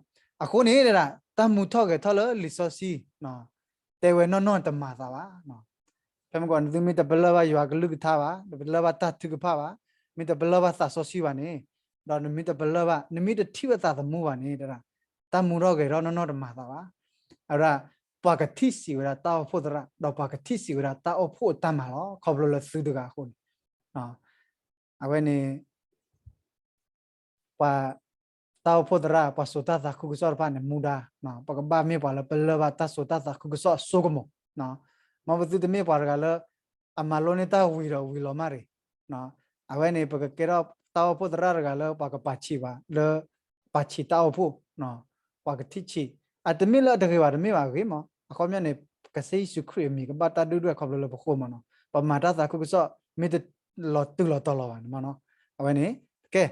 အဃိန့ၣ်ဒၣ် တၢ်မူထီၣ်ဂဲၤထီၣ်လၢလံာ်စီဆှံ တဲဝဲနီၢ်နီၢ်တမၤသးဘၣ်. ဖဲမ့ၢ်ကီး နသုမ့ၢ်တပလၢၢ်ဘၣ်ယွၤကလုၢ်ကထါဘၣ်, တပလၢၢ်ဘၣ်တၢ်ထုကဖၣ်ဘၣ်, မ့ၢ်တပလၢၢ်ဘၣ်သးစီဆှံဘၣ်န့ၣ်, ဒီးနမ့ၢ်တပလၢၢ်ဘၣ်, နမ့ၢ်တထံၣ်ဝဲသးသမူဘၣ်န့ၣ်, တၢ်မူထီၣ်ဂဲၤထီၣ်နီၢ်နီၢ်တမၤသးဘၣ်. အဝဲဒၣ် ပှၤကထံၣ်ဆံးဝဲဒၣ်တၢ်အိၣ်ဖှိၣ်သရၣ်, ဒီးပှၤကထံၣ်ဆံးဝဲဒၣ်တၢ်အိၣ်ဖှိၣ်အတၢ်မၤလီၤ. ခီဖျိလၢသုတဂၤအဃိန့ၣ်, အဝဲန့ၣ် ပှၤတၢ်အိၣ်ဖှိၣ်သရၣ် ပှၤစိာ်တၢ်သးခုကစီၣ်တဖၣ်န့ၣ် မူဒါ, ပကဘၣ်မ့ၢ်ပှၤလၢပလၢၢ်ဘၣ်တၢ်စိာ်တၢ်သးခုကစီၣ်အစိကမီၤ, မ်ပသုတမ့ၢ်ပှၤတဂၤလၢ အမၤလိန့ၢ်တၢ်ဝံၤဒီးဝံၤလီၤမးရ့ၣ်, အဝဲန့ၣ် ပကကဲထီၣ်တၢ်အိၣ်ဖှိၣ်သရၣ်တဂၤလၢပှၤကပာ်ဆံးပှၤလၢ ပာ်ဆံးတၢ်အိၣ်ဖှိၣ်, ပှၤကထံၣ်ဆံး, အတမ့ၢ်လၢအတဂ့ၤဘၣ် တမ့ၢ်ဘၣ်အဂ့ၤမး, အခီပညီန့ၣ် ကစၢ်ယ့ၣ်ၡူးခရံာ်အမံၤကဘၣ်တၢ်ဒုၣ်ဒွဲၣ်ခီဖျိလၢပဃိမးနီၤ, ပမၤတၢ်သးခုကစီၣ် မ့ၢ်တလီၤတုၤလီၤတီၤလီၤဘၣ်န့ၣ်မးနီၤ, အဝဲန့ၣ်, ကဲ,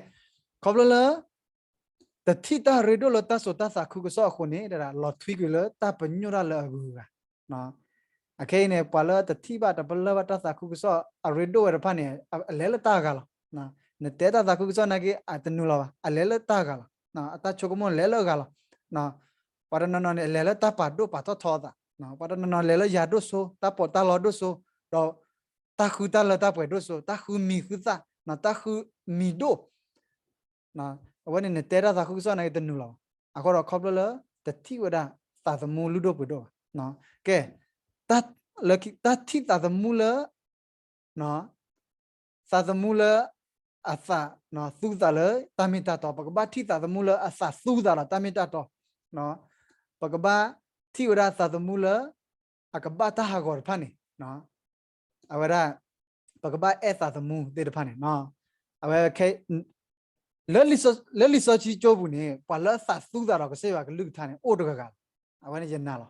ခီဖျိလၢ တထံၣ်တၢ်ရ့ဒိၣ်လၢတၢ်စိာ်တၢ်သးခုကစီၣ်အဃိန့ၣ် လီၤထွံကွံာ်လၢတၢ်ပညိၣ်တၢ်လၢအဂုၤအဂၤ, အခဲအံၤန့ၣ် ပှၤလၢတထံၣ်ဘၣ်တပလၢၢ်ဘၣ်တၢ်သးခုကစီၣ်အရ့ဒိၣ်ဝဲတဖၣ်န့ၣ် အလဲၤလၢတၢ်အဂၤလီၤ. နတဲတၢ်သးခုကစီၣ်နာ်က့ အတနုာ်လီၤဘၣ်, အလဲၤလၢတၢ်အဂၤလီၤ. အတၢ်ဆိကမိၣ်လဲၤလၢအဂၤလီၤ. ပှၤတနီၤနီၤန့ၣ် လဲၤလၢတၢ်ပာ်ဒိၣ်ပာ်ထီၣ်ထီအသး, ပှၤတနီၤနီၤလဲၤလၢယၤဒိၣ်စိ, တၢ်ပီးတၢ်လီဒိၣ်စိ, ဒီးတၢ်ဃုတၢ်လၢတၢ်ပှဲၤဒိၣ်စိ, တၢ်ဃုမံၤဃုသၣ်, တၢ်ဃုမံၤဒိၣ် အဝဲန့ၣ် နတဲတၢ်သးခုကစီၣ်နာ်က့တနုာ်လီၤဘၣ်. အဃိဒီးခီဖျိလၢ တထံၣ်ဝဲဒၣ်သးသမူလုၢ်ဒိၣ်ပှ့ၤဒိၣ်ဘၣ်. ကဲ, တၢ်ထံၣ်သးသမူလၢ သးသမူလၢ အသးသူသးလၢတၢ်မ့ၢ်တၢ်တီ, ပကဘၣ်ထံၣ်သးသမူလၢအသးသူသးဒီးတၢ်မ့ၢ်တၢ်တီ, ပကဘၣ်ထံၣ်ဝဲဒၣ်သးသမူလၢ အကဘၣ်တၢ်ဟးဂီၤတဖၣ်န့ၣ်, အဝဲဒၣ် ပကဘၣ်အဲၣ်သးသမူသ့ၣ်တဖၣ်န့ၣ်, အဝဲ လၢလံာ်စီဆှံကၠိပူၤန့ၣ် ပှၤလၢအသးသူသးဒီးကစၢ်ယွၤကလုၢ်ကထါန့ၣ် အိၣ်တဂၤဂၤလီၤ. အဝဲန့ၣ်ယနာ်လီၤ.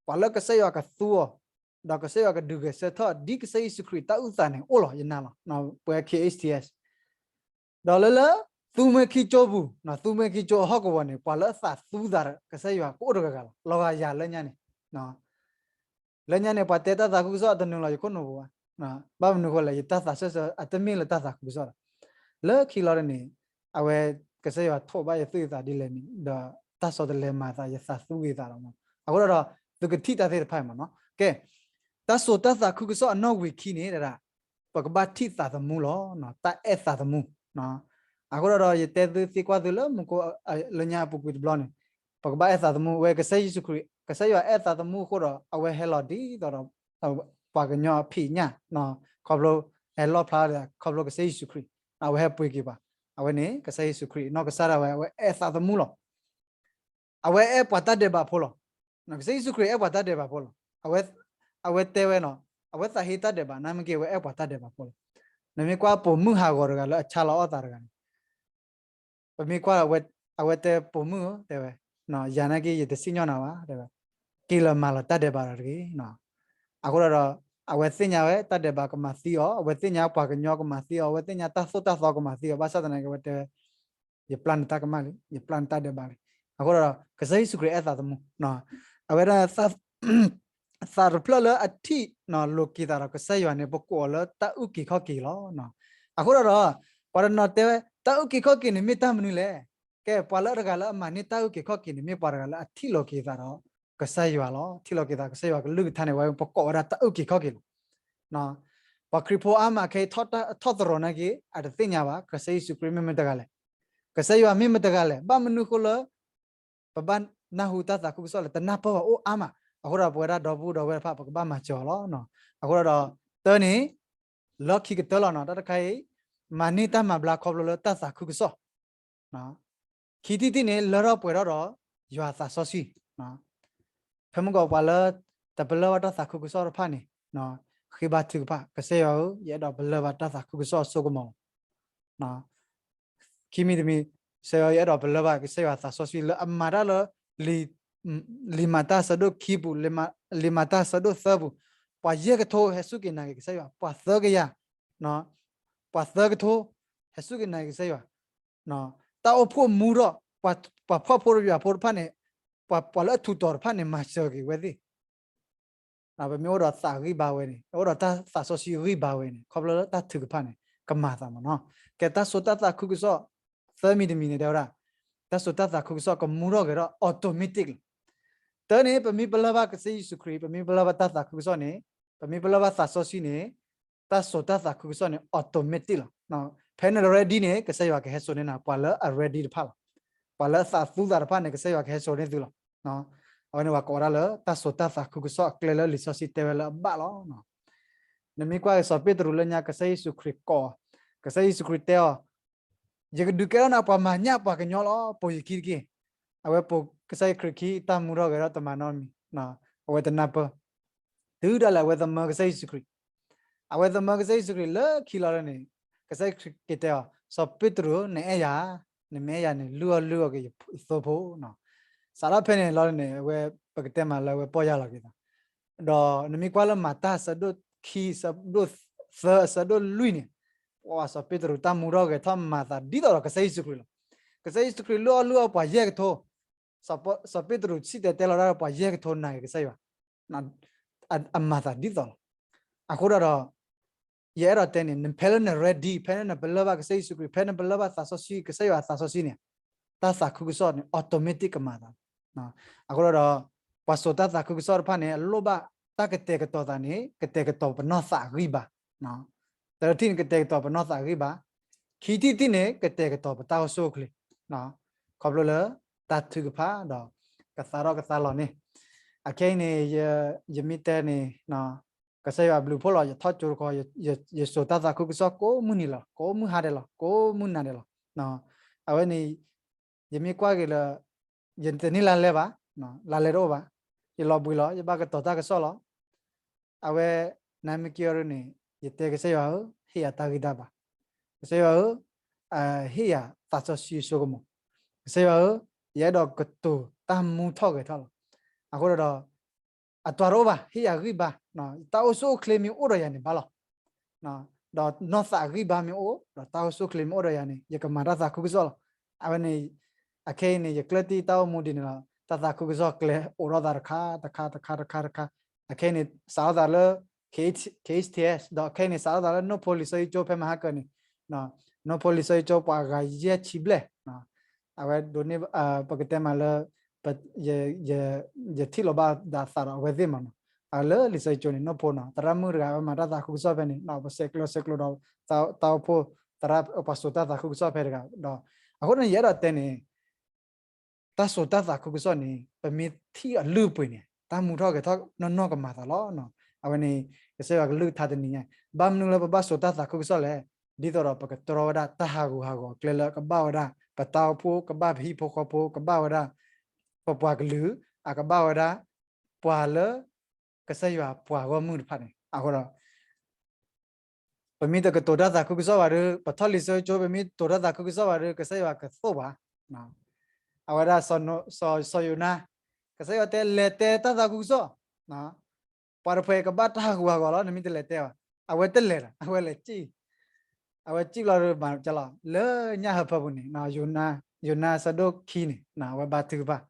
ပှၤလၢကစၢ်ယွၤကသူအီၤ, ဒီးကစၢ်ယွၤကဒုးဂဲၤဆၢထၢၣ်ဒ်ကစၢ်ယ့ၣ်ၡူးခရံာ်တၢ်အုၣ်သးန့ၣ်အိၣ်လီၤ, ယနာ်လီၤ. ပဝဲ ခ့ၣ် ဒီးလၢလၢ သူမှဲခံကၠိပူၤ, သူမှဲခံကၠိအဟီၣ်ကဝီၤန့ၣ် ပှၤလၢအသးသူသးဒီးကစၢ်ယွၤကအိၣ်တဂၤဂၤလီၤ. လီၤဂာ်ယၤလၢညါန့ၣ် လၢညါန့ၣ် ပှၤတဲတၢ်သးခုကစီၣ်အတနုာ်လီၤယခိၣ်နူာ်ပူၤဘၣ်. ဘၣ်မနုၤဃိလဲၣ်, ယတၢ်သးစၢၢ်ဆၢအတမ့ၢ်လၢတၢ်သးခုကစီၣ်ဒီး, လၢခံလီၤန့ၣ် အဝဲ ကစၢ်ယွၤထိးဘၣ်ယသူၣ်ယသးဒ်လဲၣ်န့ၣ် ဒီးတၢ်ဆီတလဲမၤသး ယသးသူဂ့ၤသးဒီးမး. အဃိဒီး သုကထံၣ်တၢ်သ့ၣ်တဖၣ်မးနီၤ. ကဲ, တၢ်စိာ်တၢ်သးခုကစီၣ်အနီၣ်ဝံာ်ခံန့ၣ် ပကဘၣ်ထံၣ်သးသမူလီၤ, တၢ်အဲၣ်သးသမူ. အဃိဒီး ယတဲသုသံကွၢ်သုလၢမူခိၣ်လၢညါအပူၤကွံာ်တဘျီန့ၣ်, ပကဘၣ်အဲၣ်သးသမူဝဲကစၢ်ယ့ၣ်ၡူးခရံာ်, ကစၢ်ယွၤအဲၣ်သးသမူအဃိဒီး အဝဲဟဲလီၤဒ်သိးဒီး ပှၤကညီအဖံးညၣ်, ခီဖျိ ဟဲလီၣ်ဖျါ ခီဖျိကစၢ်ယ့ၣ်ၡူးခရံာ်, အဝဲဟဲပှ့ၤက့ၤပှၤ, အဝဲန့ၣ် ကစၢ်ယ့ၣ်ၡူးခရံာ် နီၢ်ကစၢ်ဒၣ်ဝဲ အဝဲအဲၣ်သးသမူလီၤ. အဝဲအဲၣ်ပှၤတၢ်ဒဲးဘးဖိလီၤ. ကစၢ်ယ့ၣ်ၡူးခရံာ်အဲၣ်ပှၤတၢ်ဒဲးဘးဖိလီၤ. အဝဲတဲဝဲနီၤ, အဝဲသးဟ့တၢ်ဒဲးဘး နမ့ၢ်က့ၤ အဝဲအဲၣ်ပှၤတၢ်ဒဲးဘးဖိလီၤ. နမ့ၢ်ကွၢ်ပိာ်မုၣ်ဟးဂီၤတဂၤလၢအဆါလီၤအီၣ်သးတဂၤန့ၣ် ပမ့ၢ်ကွၢ် အဝဲတဲပိာ်မုၣ်ဧၢ တဲဝဲ, ယၤနာ်က့ ယတစံၣ်ညီၣ်နၤဘၣ် တဲဝဲ, က့ၤလီၤမၤလီၤတၢ်ဒဲးဘးဒီးတဂ့ၤ. အဃိဒီး အဝဲသ့ၣ်ညါဝဲတၢ်ဒဲးဘးကမၤသံအီၤ, အဝဲသ့ၣ်ညါပှၤကညီကမၤသံအီၤ, အဝဲသ့ၣ်ညါတၢ်သိၣ်တၢ်သီကမၤသံအီၤ, ဘၣ်ဆၣ်သနာ်က့ အဝဲတဲဝဲ ယပျၢ်နတၢ်ကမၣ်လံ, ယပျၢ်နတၢ်ဒဲးဘးလံ. အဃိဒီး ကစၢ်ယ့ၣ်ၡူးခရံာ်အဲၣ်သးသမူ, အဝဲဒၣ် သးတဖျၢၣ်လၢအထံၣ်လိာ်က့ၤသးဒီးကစၢ်ယွၤန့ၣ် ပကိးအီၤလၢတၢ်အုၣ်က့ၤခီၣ်က့ၤလီၤ. အဃိဒီး ပှၤတနီၤတဲဝဲ တၢ်အုၣ်က့ၤခီၣ်က့ၤန့ၣ်မ့ၢ်တၢ်မနုၤလဲၣ်. ကဲ ပှၤလၢတဂၤလၢအမၤန့ၢ်တၢ်အုၣ်က့ၤခီၣ်က့ၤန့ၣ် မ့ၢ်ပှၤတဂၤလၢအထံၣ်လိာ်က့ၤသးဒီး ကစၢ်ယွၤလီၤ. ထံၣ်လိာ်က့ၤသးကစၢ်ယွၤကလုၢ်ကထါန့ၣ် ဝဲပကိးဝဲဒၣ်တၢ်အုၣ်က့ၤခီၣ်က့ၤလီၤ. ပှၤခရံာ်ဖိအါမးခဲအံၤ ထီၣ်သရိာ်နာ်က့ အတသ့ၣ်ညါဘၣ် ကစၢ်ယ့ၣ်ၡူးခရံာ်မ့ၢ်မတဂၤလဲၣ်, ကစၢ်ယွၤမ့ၢ်မတဂၤလဲၣ်. ဘၣ်မနုၤဃိလၢ ပဘၣ်နၢ်ဟူတၢ်သးခုကစီၣ်လဲၣ်, တနၢ်ပၢၢ်ဘၣ်အိၣ်အါမး. အဃိဒီးပဝဲဒၣ်ဒီပုၢ်ဒီဝဲၢ်တဖၣ် ပကဘၣ်မၤစၢၤအီၤလီၤ. အဃိဒီး တၢ်န့ၣ် လီၢ်ခံကတၢၢ်လီၤနီၤ, တၢ်တခါအံၤ မၤန့ၢ်တၢ်မၤဘျါခီဖျိလၢတၢ်သးခုကစီၣ်. ခံထံၣ်တထံၣ်န့ၣ် လၢထီၣ်ပှဲၤထီၣ်ဒီး ယွၤသးစီဆှံ. ဖဲမုၢ်ကီးပှၤလၢ တပလၢၢ်ဘၣ်တၢ်သးခုကစီၣ်တဖၣ်န့ၣ် ဃ့ဘါထုကဖၣ်, ကစၢ်ယွၤဧၢ, ယအဲၣ်ဒိးပလၢၢ်ဘၣ်တၢ်သးခုကစီၣ်အစိကမီၤလီၤ. ခံမံၤတမံၤ, ကစၢ်ယွၤ ယအဲၣ်ဒိးပလၢၢ်ဘၣ် ကစၢ်ယွၤသးစီဆှံလၢအမၤတၢ်လၢ လံာ်မၤတၢ်ဆၢဒိၣ်ခံပူၤ, လံာ်မၤတၢ်ဆၢဒိၣ်သၢပူၤ, ပှၤယဲၢ်ကထိဟဲစူၢ်က့ၤနာ်က့ၤကစၢ်ယွၤ, ပှၤသၢကယၤ, ပှၤသၢကထိ ဟဲစူၢ်က့ၤနာ်က့ၤကစၢ်ယွၤ, တၢ်အိၣ်ဖှိၣ်မူထီၣ်, ပှၤဖှီၣ်ဖိယာ်ဖိတဖၣ်န့ၣ်, ပှၤလၢအထူးတီၤတဖၣ်န့ၣ် မၤစၢၤက့ၤဝဲသ့ၣ် ပမ့ၢ်အိၣ်ဒီးသးဂံၢ်ဘါဝဲန့ၣ်, အိၣ်ဒီးတၢ်သးစီဆှံဂံၢ်ဘါဝဲန့ၣ် ခီဖျိလၢတၢ်ထုကဖၣ်န့ၣ် ကမၤသးမးနီၤ. ကဲ တၢ်စိာ်တၢ်သးခုကစီၣ် သၢမံၤတမံၤန့ၣ် တဲဝဲဒၣ် တၢ်စိာ်တၢ်သးခုကစီၣ်ကမူထီၣ်ဂဲၤထီၣ် automatic လီၤ. တၢ်န့ၣ် ပမ့ၢ်ပလၢၢ်ဘၣ်ကစၢ်ယ့ၣ်ၡူးခရံာ်, ပမ့ၢ်ပလၢၢ်ဘၣ်တၢ်သးခုကစီၣ်န့ၣ် ပမ့ၢ်ပလၢၢ်ဘၣ်သးစီဆှံန့ၣ် တၢ်စိာ်တၢ်သးခုကစီၣ်န့ၣ် automatic လီၤ. ဖဲန ready န့ၣ် ကစၢ်ယွၤကဟဲစိာ်န့ၢ်နၤ, ပှၤလၢအ ready တဖၣ်လီၤ. ပှၤလၢအသးသူသးတဖၣ်န့ၣ် ကစၢ်ယွၤကဟဲစိာ်န့ၢ်သုလီၤ. အဝဲန့ၣ်ပှၤကိးဝဲဒၣ်လၢ တၢ်စိာ်တၢ်သးခုကစီၣ်အကျဲလၢလံာ်စီဆှံတဲဝဲလၢအဘၣ်လီၤ. နမ့ၢ်ကွၢ်က့ၤစီၤပ့းတရူးလၢညါ ကစၢ်ယ့ၣ်ၡူးခရံာ်ကိးအီၤ, ကစၢ်ယ့ၣ်ၡူးခရံာ်တဲအီၤ, ယကဒုးကဲထီၣ်နၤပှၤမၤညၣ်ပှၤကညီလီၤ, ပိာ်ယခံတက့ၢ်. အဝဲပိာ်ကစၢ်ယ့ၣ်ၡူးခရံာ်ခံ တၢ်မူထီၣ်ဂဲၤထီၣ်တမၤနီတမံၤ, အဝဲတနၢ်ပၢၢ်. တုၤဒၣ်လဲာ်အဝဲသမၢကစၢ်ယ့ၣ်ၡူးခရံာ်, အဝဲသမၢကစၢ်ယ့ၣ်ၡူးခရံာ်လၢခံလီၤန့ၣ်, ကစၢ်ယ့ၣ်ၡူးခရံာ်က့ၤတဲအီၤ, စီၤပ့းတရူး, နအဲၣ်ယၤ, နမ့ၢ်အဲၣ်ယၤန့ၣ် လုၢ်အီၣ်လုၢ်အီက့ၤယသိဖိ စးထီၣ်ဖဲန့ၣ်လီၤန့ၣ် အဝဲပကတဲမးလၢအဝဲပီၢ်ယၢ်လီၤက့ၤသး. ဒီးနမ့ၢ်ကွၢ်လၢမၤတၢ်အဆၢဒိၣ်ခံ, အဆၢဒိၣ်သၢ, အဆၢဒိၣ်လွံၢ်န့ၣ်, ပှၤစီၤပ့းတရူးတၢ်မူထီၣ်ဂဲၤထီၣ်မၤသးဒ်သိးဒီးကစၢ်ယ့ၣ်ၡူးခရံာ်လီၤ. ကစၢ်ယ့ၣ်ၡူးခရံာ်လုၢ်အီၣ်လုၢ်အီပှၤယဲၢ်ကထိ, စီၤပ့းတရူးစံၣ်တဲၤတဲလီၤဒၣ်ပှၤယဲၢ်ကထိနာ်က့ၤကစၢ်ယွၤ အမၤသးဒ်သိးလီၤ. အဃိဒီး ယအဲၣ်ဒိးတဲန့ၣ် ဖဲလၢန ready, ဖဲလၢနပလၢၢ်ဘၣ်ကစၢ်ယ့ၣ်ၡူးခရံာ်, ဖဲနပလၢၢ်ဘၣ်သးစီဆှံ, ကစၢ်ယွၤအသးစီဆှံန့ၣ်, တၢ်သးခုကစီၣ်န့ၣ် automatic ကမၤသး. အဃိဒီး ပှၤစိာ်တၢ်သးခုကစီၣ်တဖၣ်န့ၣ် အလိၣ်ဘၣ်တၢ်ကတဲာ်ကတီၤသးန့ၣ် ကတဲာ်ကတီၤပနီၢ်သးအဂံၢ်ဘါ. တထံၣ်န့ၣ် ကတဲာ်ကတီၤပနီၢ်သးအဂံၢ်ဘါ, ခံထံၣ်တထံၣ်န့ၣ် ကတဲာ်ကတီၤပတၢ်အိၣ်ဆူၣ်အိၣ်ချ့, ခီဖျိလၢတၢ်ထုကဖၣ်ဒီး ကသါထီၣ်ကသါလီၤန့ၣ်. အခဲအံၤန့ၣ် ယမ့ၢ်တဲန့ၣ် ကစၢ်ယွၤဘျုးဖှိၣ်လီၤ ယထီၣ်ကၠိတခီ, ယစိာ်တၢ်သးခုကစီၣ်ကိးမုၢ်နံၤလီၤ, ကိးမုၢ်ဟါဒဲးလီၤ, ကိးမုၢ်နၤဒဲးလီၤ. အဝဲန့ၣ် ယမ့ၢ်ကွၢ်က့ၤလၢ ယတန့ၢ်လါလဲဘၣ်, လါလဲတအိၣ်ဘၣ်, ယလီၤဘှံးလီၤ, ယဘၣ်ကတီၤတၢ်ကစီၣ်လီၤ. အဝဲ နမ့ၢ်က့ၤအီၤဒ်န့ၣ် ယတဲကစၢ်ယွၤဧၢ, ဟ့ၣ်ယၤတၢ်ဂံၢ်တၢ်ဘါ, ကစၢ်ယွၤဧၢ, ဟ့ၣ်ယၤသးစီဆှံအစိကမီၤ, ကစၢ်ယွၤဧၢ, ယအဲၣ်ဒိးကတိၤတၢ်မူထီၣ်ဂဲၤထီၣ်လီၤ. အဃိဒီး အတၢ်တအိၣ်ဘၣ်, ဟ့ၣ်ယၤဂံၢ်ဘါ, တၢ်အိၣ်ဆူၣ်အိၣ်ချ့မ့ၢ်အိၣ်ဒီးယၤန့ၣ်ဘၣ်လီၤ. ဒီးနီၢ်သးဂံၢ်ဘါမ့ၢ်အိၣ်, ဒီးတၢ်အိၣ်ဆူၣ်အိၣ်ချ့မ့ၢ်အိၣ်ဒီးယၤန့ၣ် ယကမၤတၢ်သးခုကစီၣ်လီၤ. အဝဲန့ၣ် အခဲအံၤန့ၣ် ယကျၢၢ်တံၢ်တၢ်အိၣ်မူဒ်န့ၣ်လီၤ. တၢ်သးခုကစီၣ်ကျဲအိးထီၣ်သးတခါ တခါ တခါ တခါ တခါ, အခဲအံၤန့ၣ် စးထီၣ်သးလၢ ခ့ၣ်အ့ၣ်ထံၣ်အ့ၣ်, ဒီးခဲအံၤန့ၣ် စးထီၣ်သးလၢ နိၣ်ဖိလံာ်စီဆှံကၠိဖဲမဟါကၢန့ၣ်, နိၣ်ဖိလံာ်စီဆှံကၠိပှၤအဂၤယဲၢ်ဆံဘျဲၣ်, အဝဲဒိးန့ၢ် ပကတဲမးလၢ ယထံၣ်လိာ်ဘၣ်ဒၣ်သးဒီးအဝဲသ့ၣ်မးနီၤ, အလၢလံာ်စီဆှံကၠိန့ၣ် နိၣ်ဖိနီၤ, သရၣ်မုၣ်တဂၤ အဝဲမၤတၢ်သးခုကစီၣ်ဖဲန့ၣ်, ပဆဲးကျိးဆဲးကျိးဒီး တၢ်အိၣ်ဖှိၣ် သရၣ်ပှၤစိာ်တၢ်သးခုကစီၣ်ဖဲတဂၤဒီး, အဃိန့ၣ် ယအဲၣ်ဒိးတဲန့ၣ် တၢ်စိာ်တၢ်သးခုကစီၣ်န့ၣ် ပမ့ၢ်ထံၣ်အလုၢ်အပှ့ၤန့ၣ် တၢ်မူထီၣ်ဂဲၤထီၣ်နီၢ်နီၢ်ကမၤသးလီၤ. အဝဲန့ၣ် ကစၢ်ယွၤကလုၢ်ကထါတနံၤညါ, ဘၣ်မနုၤလၢပဘၣ်စိာ်တၢ်သးခုကစီၣ်လဲၣ်, ဒ်သိးဒီးပကတြီဝဲဒၣ်တၢ်ဟးဂူာ်ဟးဂီၤကျဲလၢအကဘၣ်ဝဲဒၣ် ပတၢ်အိၣ်ဖှိၣ်, ကဘၣ်ပဟံၣ်ဖိဃီဖိ, ကဘၣ်ဝဲဒၣ် ပပှၤကလုာ်, အကဘၣ်ဝဲဒၣ် ပှၤလၢ ကစၢ်ယွၤပှၤဂီၢ်မုၢ်တဖၣ်န့ၣ်. အဃိဒီး ပမ့ၢ်တကတိၤတၢ်သးခုကစီၣ်ဘၣ်ဒီး, ပထီၣ်လံာ်စီဆှံကၠိ ပမ့ၢ်တိၤတၢ်သးခုကစီၣ်ဘၣ်ဒီး ကစၢ်ယွၤကသိၣ်ပှၤ, အဝဲဒၣ် စီၤယိၤနါ, ကစၢ်ယွၤတဲလဲၤတဲတၢ်သးခုကစီၣ်, ပှၤတဖှဲးကဘၣ်တၢ်ဟးဂူာ်ဟးဂီၤလီၤ, နမ့ၢ်တလဲၤတဲဘၣ်, အဝဲတလဲၤဒီး အဝဲလဲၤစံၣ်, အဝဲစံၣ်လီၤဒီးမၤကလီၤ လၢညၣ်ဟၢဖၢပူၤန့ၣ်, ယိၤနါအဆၢဒိၣ်ခံန့ၣ် အဝဲဘါထုကဖၣ်,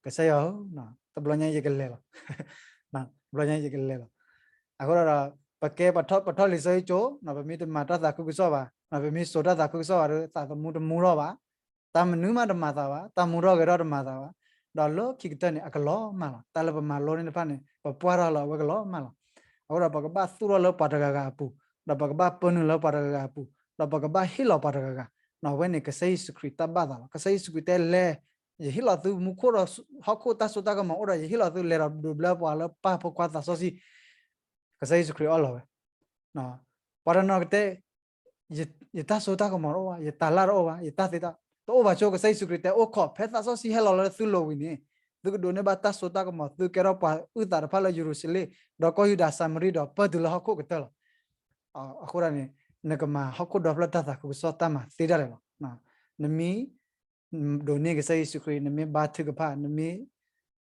ကစၢ်ယွၤဧၢ, တဘျီညါယကလဲၤလီၤ, တဘျီညါယကလဲၤလီၤ. အဃိဒီး ပကဲပထီၣ်လံာ်စီဆှံကၠိ, ပမ့ၢ်တမၤတၢ်သးခုကစီၣ်ဘၣ်, ပမ့ၢ်စိာ်တၢ်သးခုကစီၣ်ဘၣ်ဒီး သးသမူတမူထီၣ်ဘၣ်, တၢ်မနုၤမးတမၤသးဘၣ်, တၢ်မူထီၣ်ဂဲၤထီၣ်တမၤသးဘၣ်, ဒီးလၢခံကတၢၢ်န့ၣ် အကလီၤမၢ်လီၤ. တၢ်လၢပမၤလိန့ၢ်တဖၣ်န့ၣ် ပပှၢ်ထီၣ်လၢအဝဲကလီၤမၢ်လီၤ. အဃိဒီးပကဘၣ်သူၣ်ထီၣ်လၢပှၤတဂၤဂၤအပူၤ, ဒီးပကဘၣ်ပၢနုာ်လၢပှၤတဂၤဂၤအပူၤ, ဒီးပကဘၣ်ဟ့ၣ်လီၤပှၤတဂၤဂၤ, အဝဲန့ၣ်ကစၢ်ယ့ၣ်ၡူးခရံာ်တၢ်ဘၣ်သးလီၤ. ကစၢ်ယ့ၣ်ၡူးခရံာ်တဲလဲၣ်, ယဟ့ၣ်လီၤသုမူခိၣ်ဒီးဟီၣ်ခိၣ်တၢ်စိတၢ်ကမီၤအိၣ်ဒီး ယဟ့ၣ်လီၤသုလဲၤဒီးဒိးဘျၢပှၤလၢပၢ်ဖိခွါသးစီဆှံ, ကစၢ်ယ့ၣ်ၡူးခရံာ်အၢၣ်လီၤဝဲ ပှၤတနီၤကတဲ, ယတၢ်စိတၢ်ကမီၤတအိၣ်ဘၣ်, ယတၤလၣ်တအိၣ်ဘၣ်, ယတၢ်သ့တၢ်, တအိၣ်ဘၣ်ဆိ, ကစၢ်ယ့ၣ်ၡူးခရံာ်တဲအိၣ်ခိး, ဖဲသးစီဆှံဟဲလီၤလၢသုလိၤဝံၤန့ၣ်, သုကဒိးန့ၢ်ဘၣ်တၢ်စိတၢ်ကမီၤ, သုကဲထီၣ်ပှၤအုၣ်သးတဖၣ်လၢယရူၤၡလ့ၣ်, ဒီးကီၢ်ယူဒၤစၤမရံဒီးပၢၢ်တုၤလၢဟီၣ်ခိၣ်ကတၢၢ်လီၤ. အဃိဒၣ်န့ၣ်, နကမၤဟီၣ်ခိၣ်ဒီဖျၢၣ်တၢ်သးခုကစီၣ်တၢ်မၤသ့ဒၣ်လဲာ်လီၤ. နမ့ၢ် ဒိးန့ၢ်ကစၢ်ယ့ၣ်ၡူးခရံာ်, နမ့ၢ်ဘါထုကဖၣ်, နမ့ၢ်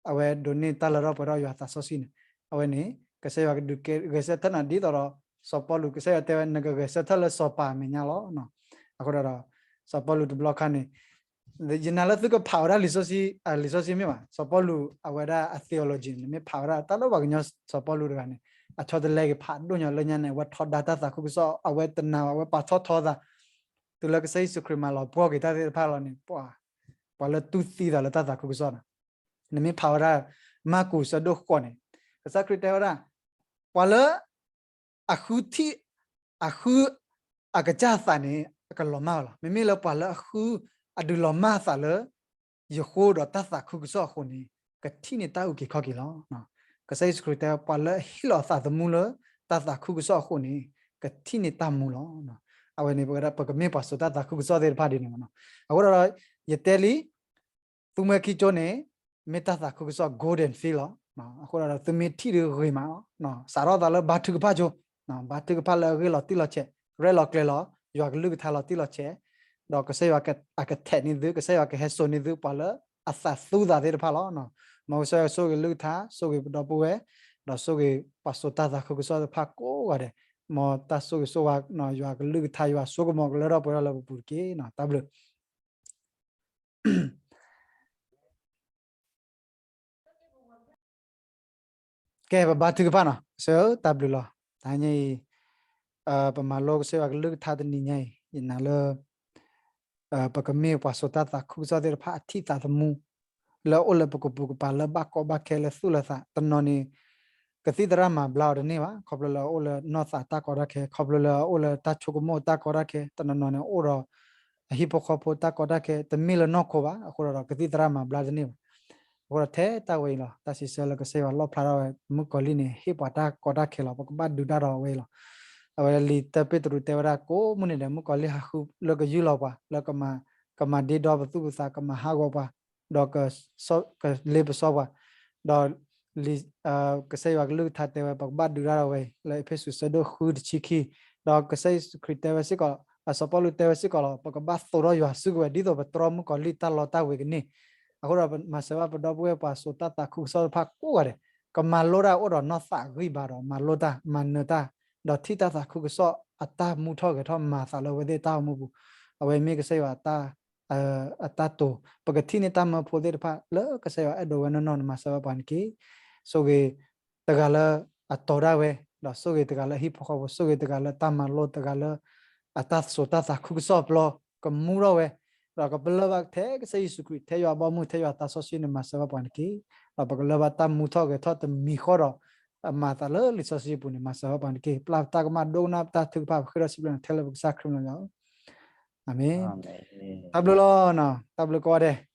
အဝဲဒိးန့ၢ်တၢ်လၢထီၣ်ပှဲၤထီၣ်ယွၤသးစီဆှံန့ၣ်, အဝဲန့ၣ် ကစၢ်ယွၤကဒုးကဲဂဲၤဆၢထၢၣ်နၤဒ်သိးဒီး စီၤပီလူး, ကစၢ်ယွၤတဲဝဲ နကဂဲၤဆၢထၢၣ်လၢစီၤပၤအမဲာ်ညါလီၤ. အဃိဒီး စီၤပီလူးတဘျီခါန့ၣ်, ယနာ်လၢသုကဖးဝဲဒၣ်လံာ်စီဆှံ, လံာ်စီဆှံမ့ၢ်ဘၣ်, စီၤပီလူးအဝဲဒၣ်အ theology န့ၣ် နမ့ၢ်ဖးဝဲဒၣ် တၢ်လၢပှၤကညီစီၤပီလူးတဂၤန့ၣ်, အဆီတလဲက့ၤဖးဒိၣ်ညါလၢညါန့ၣ် အဝဲထီဒါတၢ်သးခုကစီၣ်, အဝဲတနာ်ဘၣ်, အဝဲပာ်ထီၣ်ထီသး တုၤလၢကစၢ်ယ့ၣ်ၡူးခရံာ်မၤလီၤပှီၢ်က့ၤတၢ်သ့ၣ်တဖၣ်လီၤန့ၣ်, ပှၤလၢတူၢ်သံသးလၢတၢ်သးခုကစီၣ်န့ၣ်, နမ့ၢ်ဖးဝဲဒၣ် မၢ်ကူးဆၢဒိၣ်ဃိးန့ၣ်, ကစၢ်ခရံာ်တဲဝဲဒၣ်, ပှၤလၢ အဃုထံၣ် အဃု အကစၢ်အသးန့ၣ် အကလီၤမၢ်ဝဲလီၤ. မ့မ့ၢ်လၢပှၤလၢအဃု အဒုးလီၤမၢ်အသးလၢ ယဃိဒီးတၢ်သးခုကစီၣ်အဃိန့ၣ် ကထံၣ်န့ၢ်တၢ်အုၣ်က့ၤခီၣ်က့ၤလီၤ. ကစၢ်ယ့ၣ်ၡူးခရံာ်တဲ ပှၤလၢအဟ့ၣ်လီၤအသးသမူလၢ တၢ်သးခုကစီၣ်အဃိန့ၣ် ကထံၣ်န့ၢ်တၢ်မူလီၤ. အဝဲန့ၣ် ပဝဲဒၣ် ပကမ့ၢ်ပှၤစိာ်တၢ်သးခုကစီၣ်သ့ၣ်တဖၣ်ဒ်န့ၣ်မ့ၢ်နီၤ. အဃိဒီး ယတဲလံ သူမှဲခံကၠိန့ၣ် မ့ၢ်တၢ်သးခုကစီၣ် golden field လီၤ. အဃိဒီး သုမ့ၢ်ထံၣ်ဒုးဂ့ၤမးလီၤ. စးထီၣ်သးလၢဘါထုကဖၣ်ကၠိ, ဘါထုကဖၣ်လၢအဂ့ၢ်လီၤတံၢ်လီၤဆဲး, ရဲၣ်လီၤကျဲၤလီၤ, ယွၤကလုၢ်ကထါလီၤတံၢ်လီၤဆဲး, ဒီးကစၢ်ယွၤအကထဲးန့ၢ်သု, ကစၢ်ယွၤကဟဲစိာ်န့ၢ်သု ပှၤလၢအသးသူသးသ့ၣ်တဖၣ်လီၤ. မ်ကစၢ်ယွၤဆိၣ်ဂ့ၤကလုၢ်ကထါ, ဆိၣ်ဂ့ၤပဒီပုၢ်ဝဲၢ်, ဒီးဆိၣ်ဂ့ၤပှၤစိာ်တၢ်သးခုကစီၣ်သ့ၣ်တဖၣ်ကိးဂၤဒဲး, မ်တၢ်ဆိၣ်ဂ့ၤဆိၣ်ဝါ ယွၤကလုၢ်ကထါ ယွၤဆိကမိၣ်ကလၢထီၣ်ပှဲၤထီၣ်လၢပပူၤတက့ၢ်. တၢ်ဘျုး ကဲ ပဘါထုကဖၣ်နီၤ. ကစၢ်ဧၢ တၢ်ဘျုးလီၤ. တဟါညါအံၤ ပမၤလိကစၢ်ယွၤကလုၢ်ကထါတနံၤညါအံၤ ယနာ်လၢ ပကမ့ၢ်ပှၤစိာ်တၢ်သးခုကစီၣ်သ့ၣ်တဖၣ်အထံၣ်သးသမူ လၢအအိၣ်လၢပကပိာ်ကပၤလၢဘၣ်ကီဘၣ်ခဲလၢသူၣ်လၢသး တနီၤန့ၣ် ကသံၣ်သရၣ်မၤဘျါအီၤတန့ၢ်ဘၣ်, ခီဖျိလၢအအိၣ်လၢနီၢ်သးတၢ်ကီတၢ်ခဲ, ခီဖျိလၢအအိၣ်လၢတၢ်ဆိကမိၣ်တၢ်ကီတၢ်ခဲ, တနီၤနီၤန့ၣ်အိၣ်ဒီး အဟံၣ်ဖိဃီဖိတၢ်ကီတၢ်ခဲ တမ့ၢ်လၢနီၢ်ခိဘၣ်, အဃိဒီးကသံၣ်သရၣ်မၤဘျါတန့ၢ်ဘၣ်. အဃိဒီးထဲတၢ်ဝဲအံၤလီၤ, တၢ်စံးဆၢလၢကစၢ်ယွၤလီၣ်ဖျါထီၣ်ဝဲ မုၣ်ကီၤလံၢ်န့ၣ် ဟ့ၣ်ပှၤတၢ်ကီတၢ်ခဲလီၤ, ပကဘၣ်ဒုးတၢ်ဒီးအဝဲအံၤလီၤ. အဝဲလံာ်တၢ်ပ့းတရူးတဲဝဲဒၣ် ကိးမုၢ်နံၤဒဲး မုၣ်ကီၤလံၢ်ဟးဃုလၢကယူၢ်လီၤပှၤ လၢ ကမၤဒ့ဒီပသူၣ်ပသး, ကမၤဟးဂီၤပှၤ, ဒီး ကလ့ပစီပှၤ, ဒီး ကစၢ်ယွၤကလုၢ်ကထါတဲဝဲ ပကဘၣ်ဒုးတၢ်ဒီးဝဲအံၤ လၢအ့းဖ့းစူး ဆၢဒိၣ်ဃု တဆံခံ, ဒီးကစၢ်ယ့ၣ်ၡူးခရံာ်တဲဝဲစ့ၢ်ကီး, စီၤပီလူးတဲဝဲစ့ၢ်ကီးလီၤ, ပကဘၣ်သိးထီၣ်ယွၤစုကဝဲၤ ဒ်သိးပတြီမုၣ်ကီၤလံၢ်တၢ်လီတၢ်ဝ့ၤကန့ၢ်. အဃိဒီးမၤစၢၤဘၣ်ပဒီပုၢ်ဝဲၢ်ပှၤစိာ်တၢ်သးခုကစီၣ်တဖၣ်ကိးဂၤဒဲး, ကမၤလိတၢ်အိၣ်ဒီးနီၢ်သးဂံၢ်ဘါဒီး မၤလိတၢ် မၤနၢၤတၢ်, ဒီးထံၣ်တၢ်သးခုကစီၣ်အတၢ်မူထီၣ်ဂဲၤထီၣ်မၤအသးလၢအဝဲသ့ၣ်တၢ်အိၣ်မူပူၤ, အဝဲမ့ၢ်ကစၢ်ယွၤ အတၢ်တိာ်, ပကထံၣ်န့ၢ်တၢ်မၢဖိသ့ၣ်တဖၣ် လၢကစၢ်ယွၤအဲၣ်ဒိးဝဲနီၢ်နီၢ်န့ၣ် မၤစၢၤဘၣ်ပှၤန့ၣ်တက့ၢ်. ဆိၣ်ဂ့ၤတဂၤလၢအတီၤဒၣ်ဝဲ, ဒီးဆိၣ်ဂ့ၤတဂၤလၢအဟံၣ်ဖိဃီဖိ, ဆိၣ်ဂ့ၤတဂၤလၢတၢ်မၤလိ, တဂၤလၢအတၢ်စိာ်တၢ်သးခုကစီၣ်အပျီ ကမူထီၣ်ဝဲ, ဒီးကပလၢၢ်ဘၣ်ထဲကစၢ်ယ့ၣ်ၡူးခရံာ် ထဲယွၤဘီမုၢ် ထဲယွၤသးစီဆှံန့ၣ် မၤစၢၤဘၣ်ပှၤန့ၣ်တက့ၢ်. ဒီးပကလၢၢ်ဘၣ်တၢ်မူထီၣ်ဂဲၤထီၣ်တမံၤဃီဒီး အမၤအသးလၢလံာ်စီဆှံပူၤန့ၣ် မၤစၢၤဘၣ်ပှၤန့ၣ်တက့ၢ်. ပျၢ်ပတၢ်ကမၣ် ဒိကနၣ်ပတၢ်ထုကဖၣ် ပဃ့ဒီးစံးဘျုးနၤထဲလၢပကစၢ်ခရံာ်မံၤလီၤ. အၤမ့ၣ်. တၢ်ဘျုးလီၤ. တၢ်ဘျုးကိးဂၤဒဲး.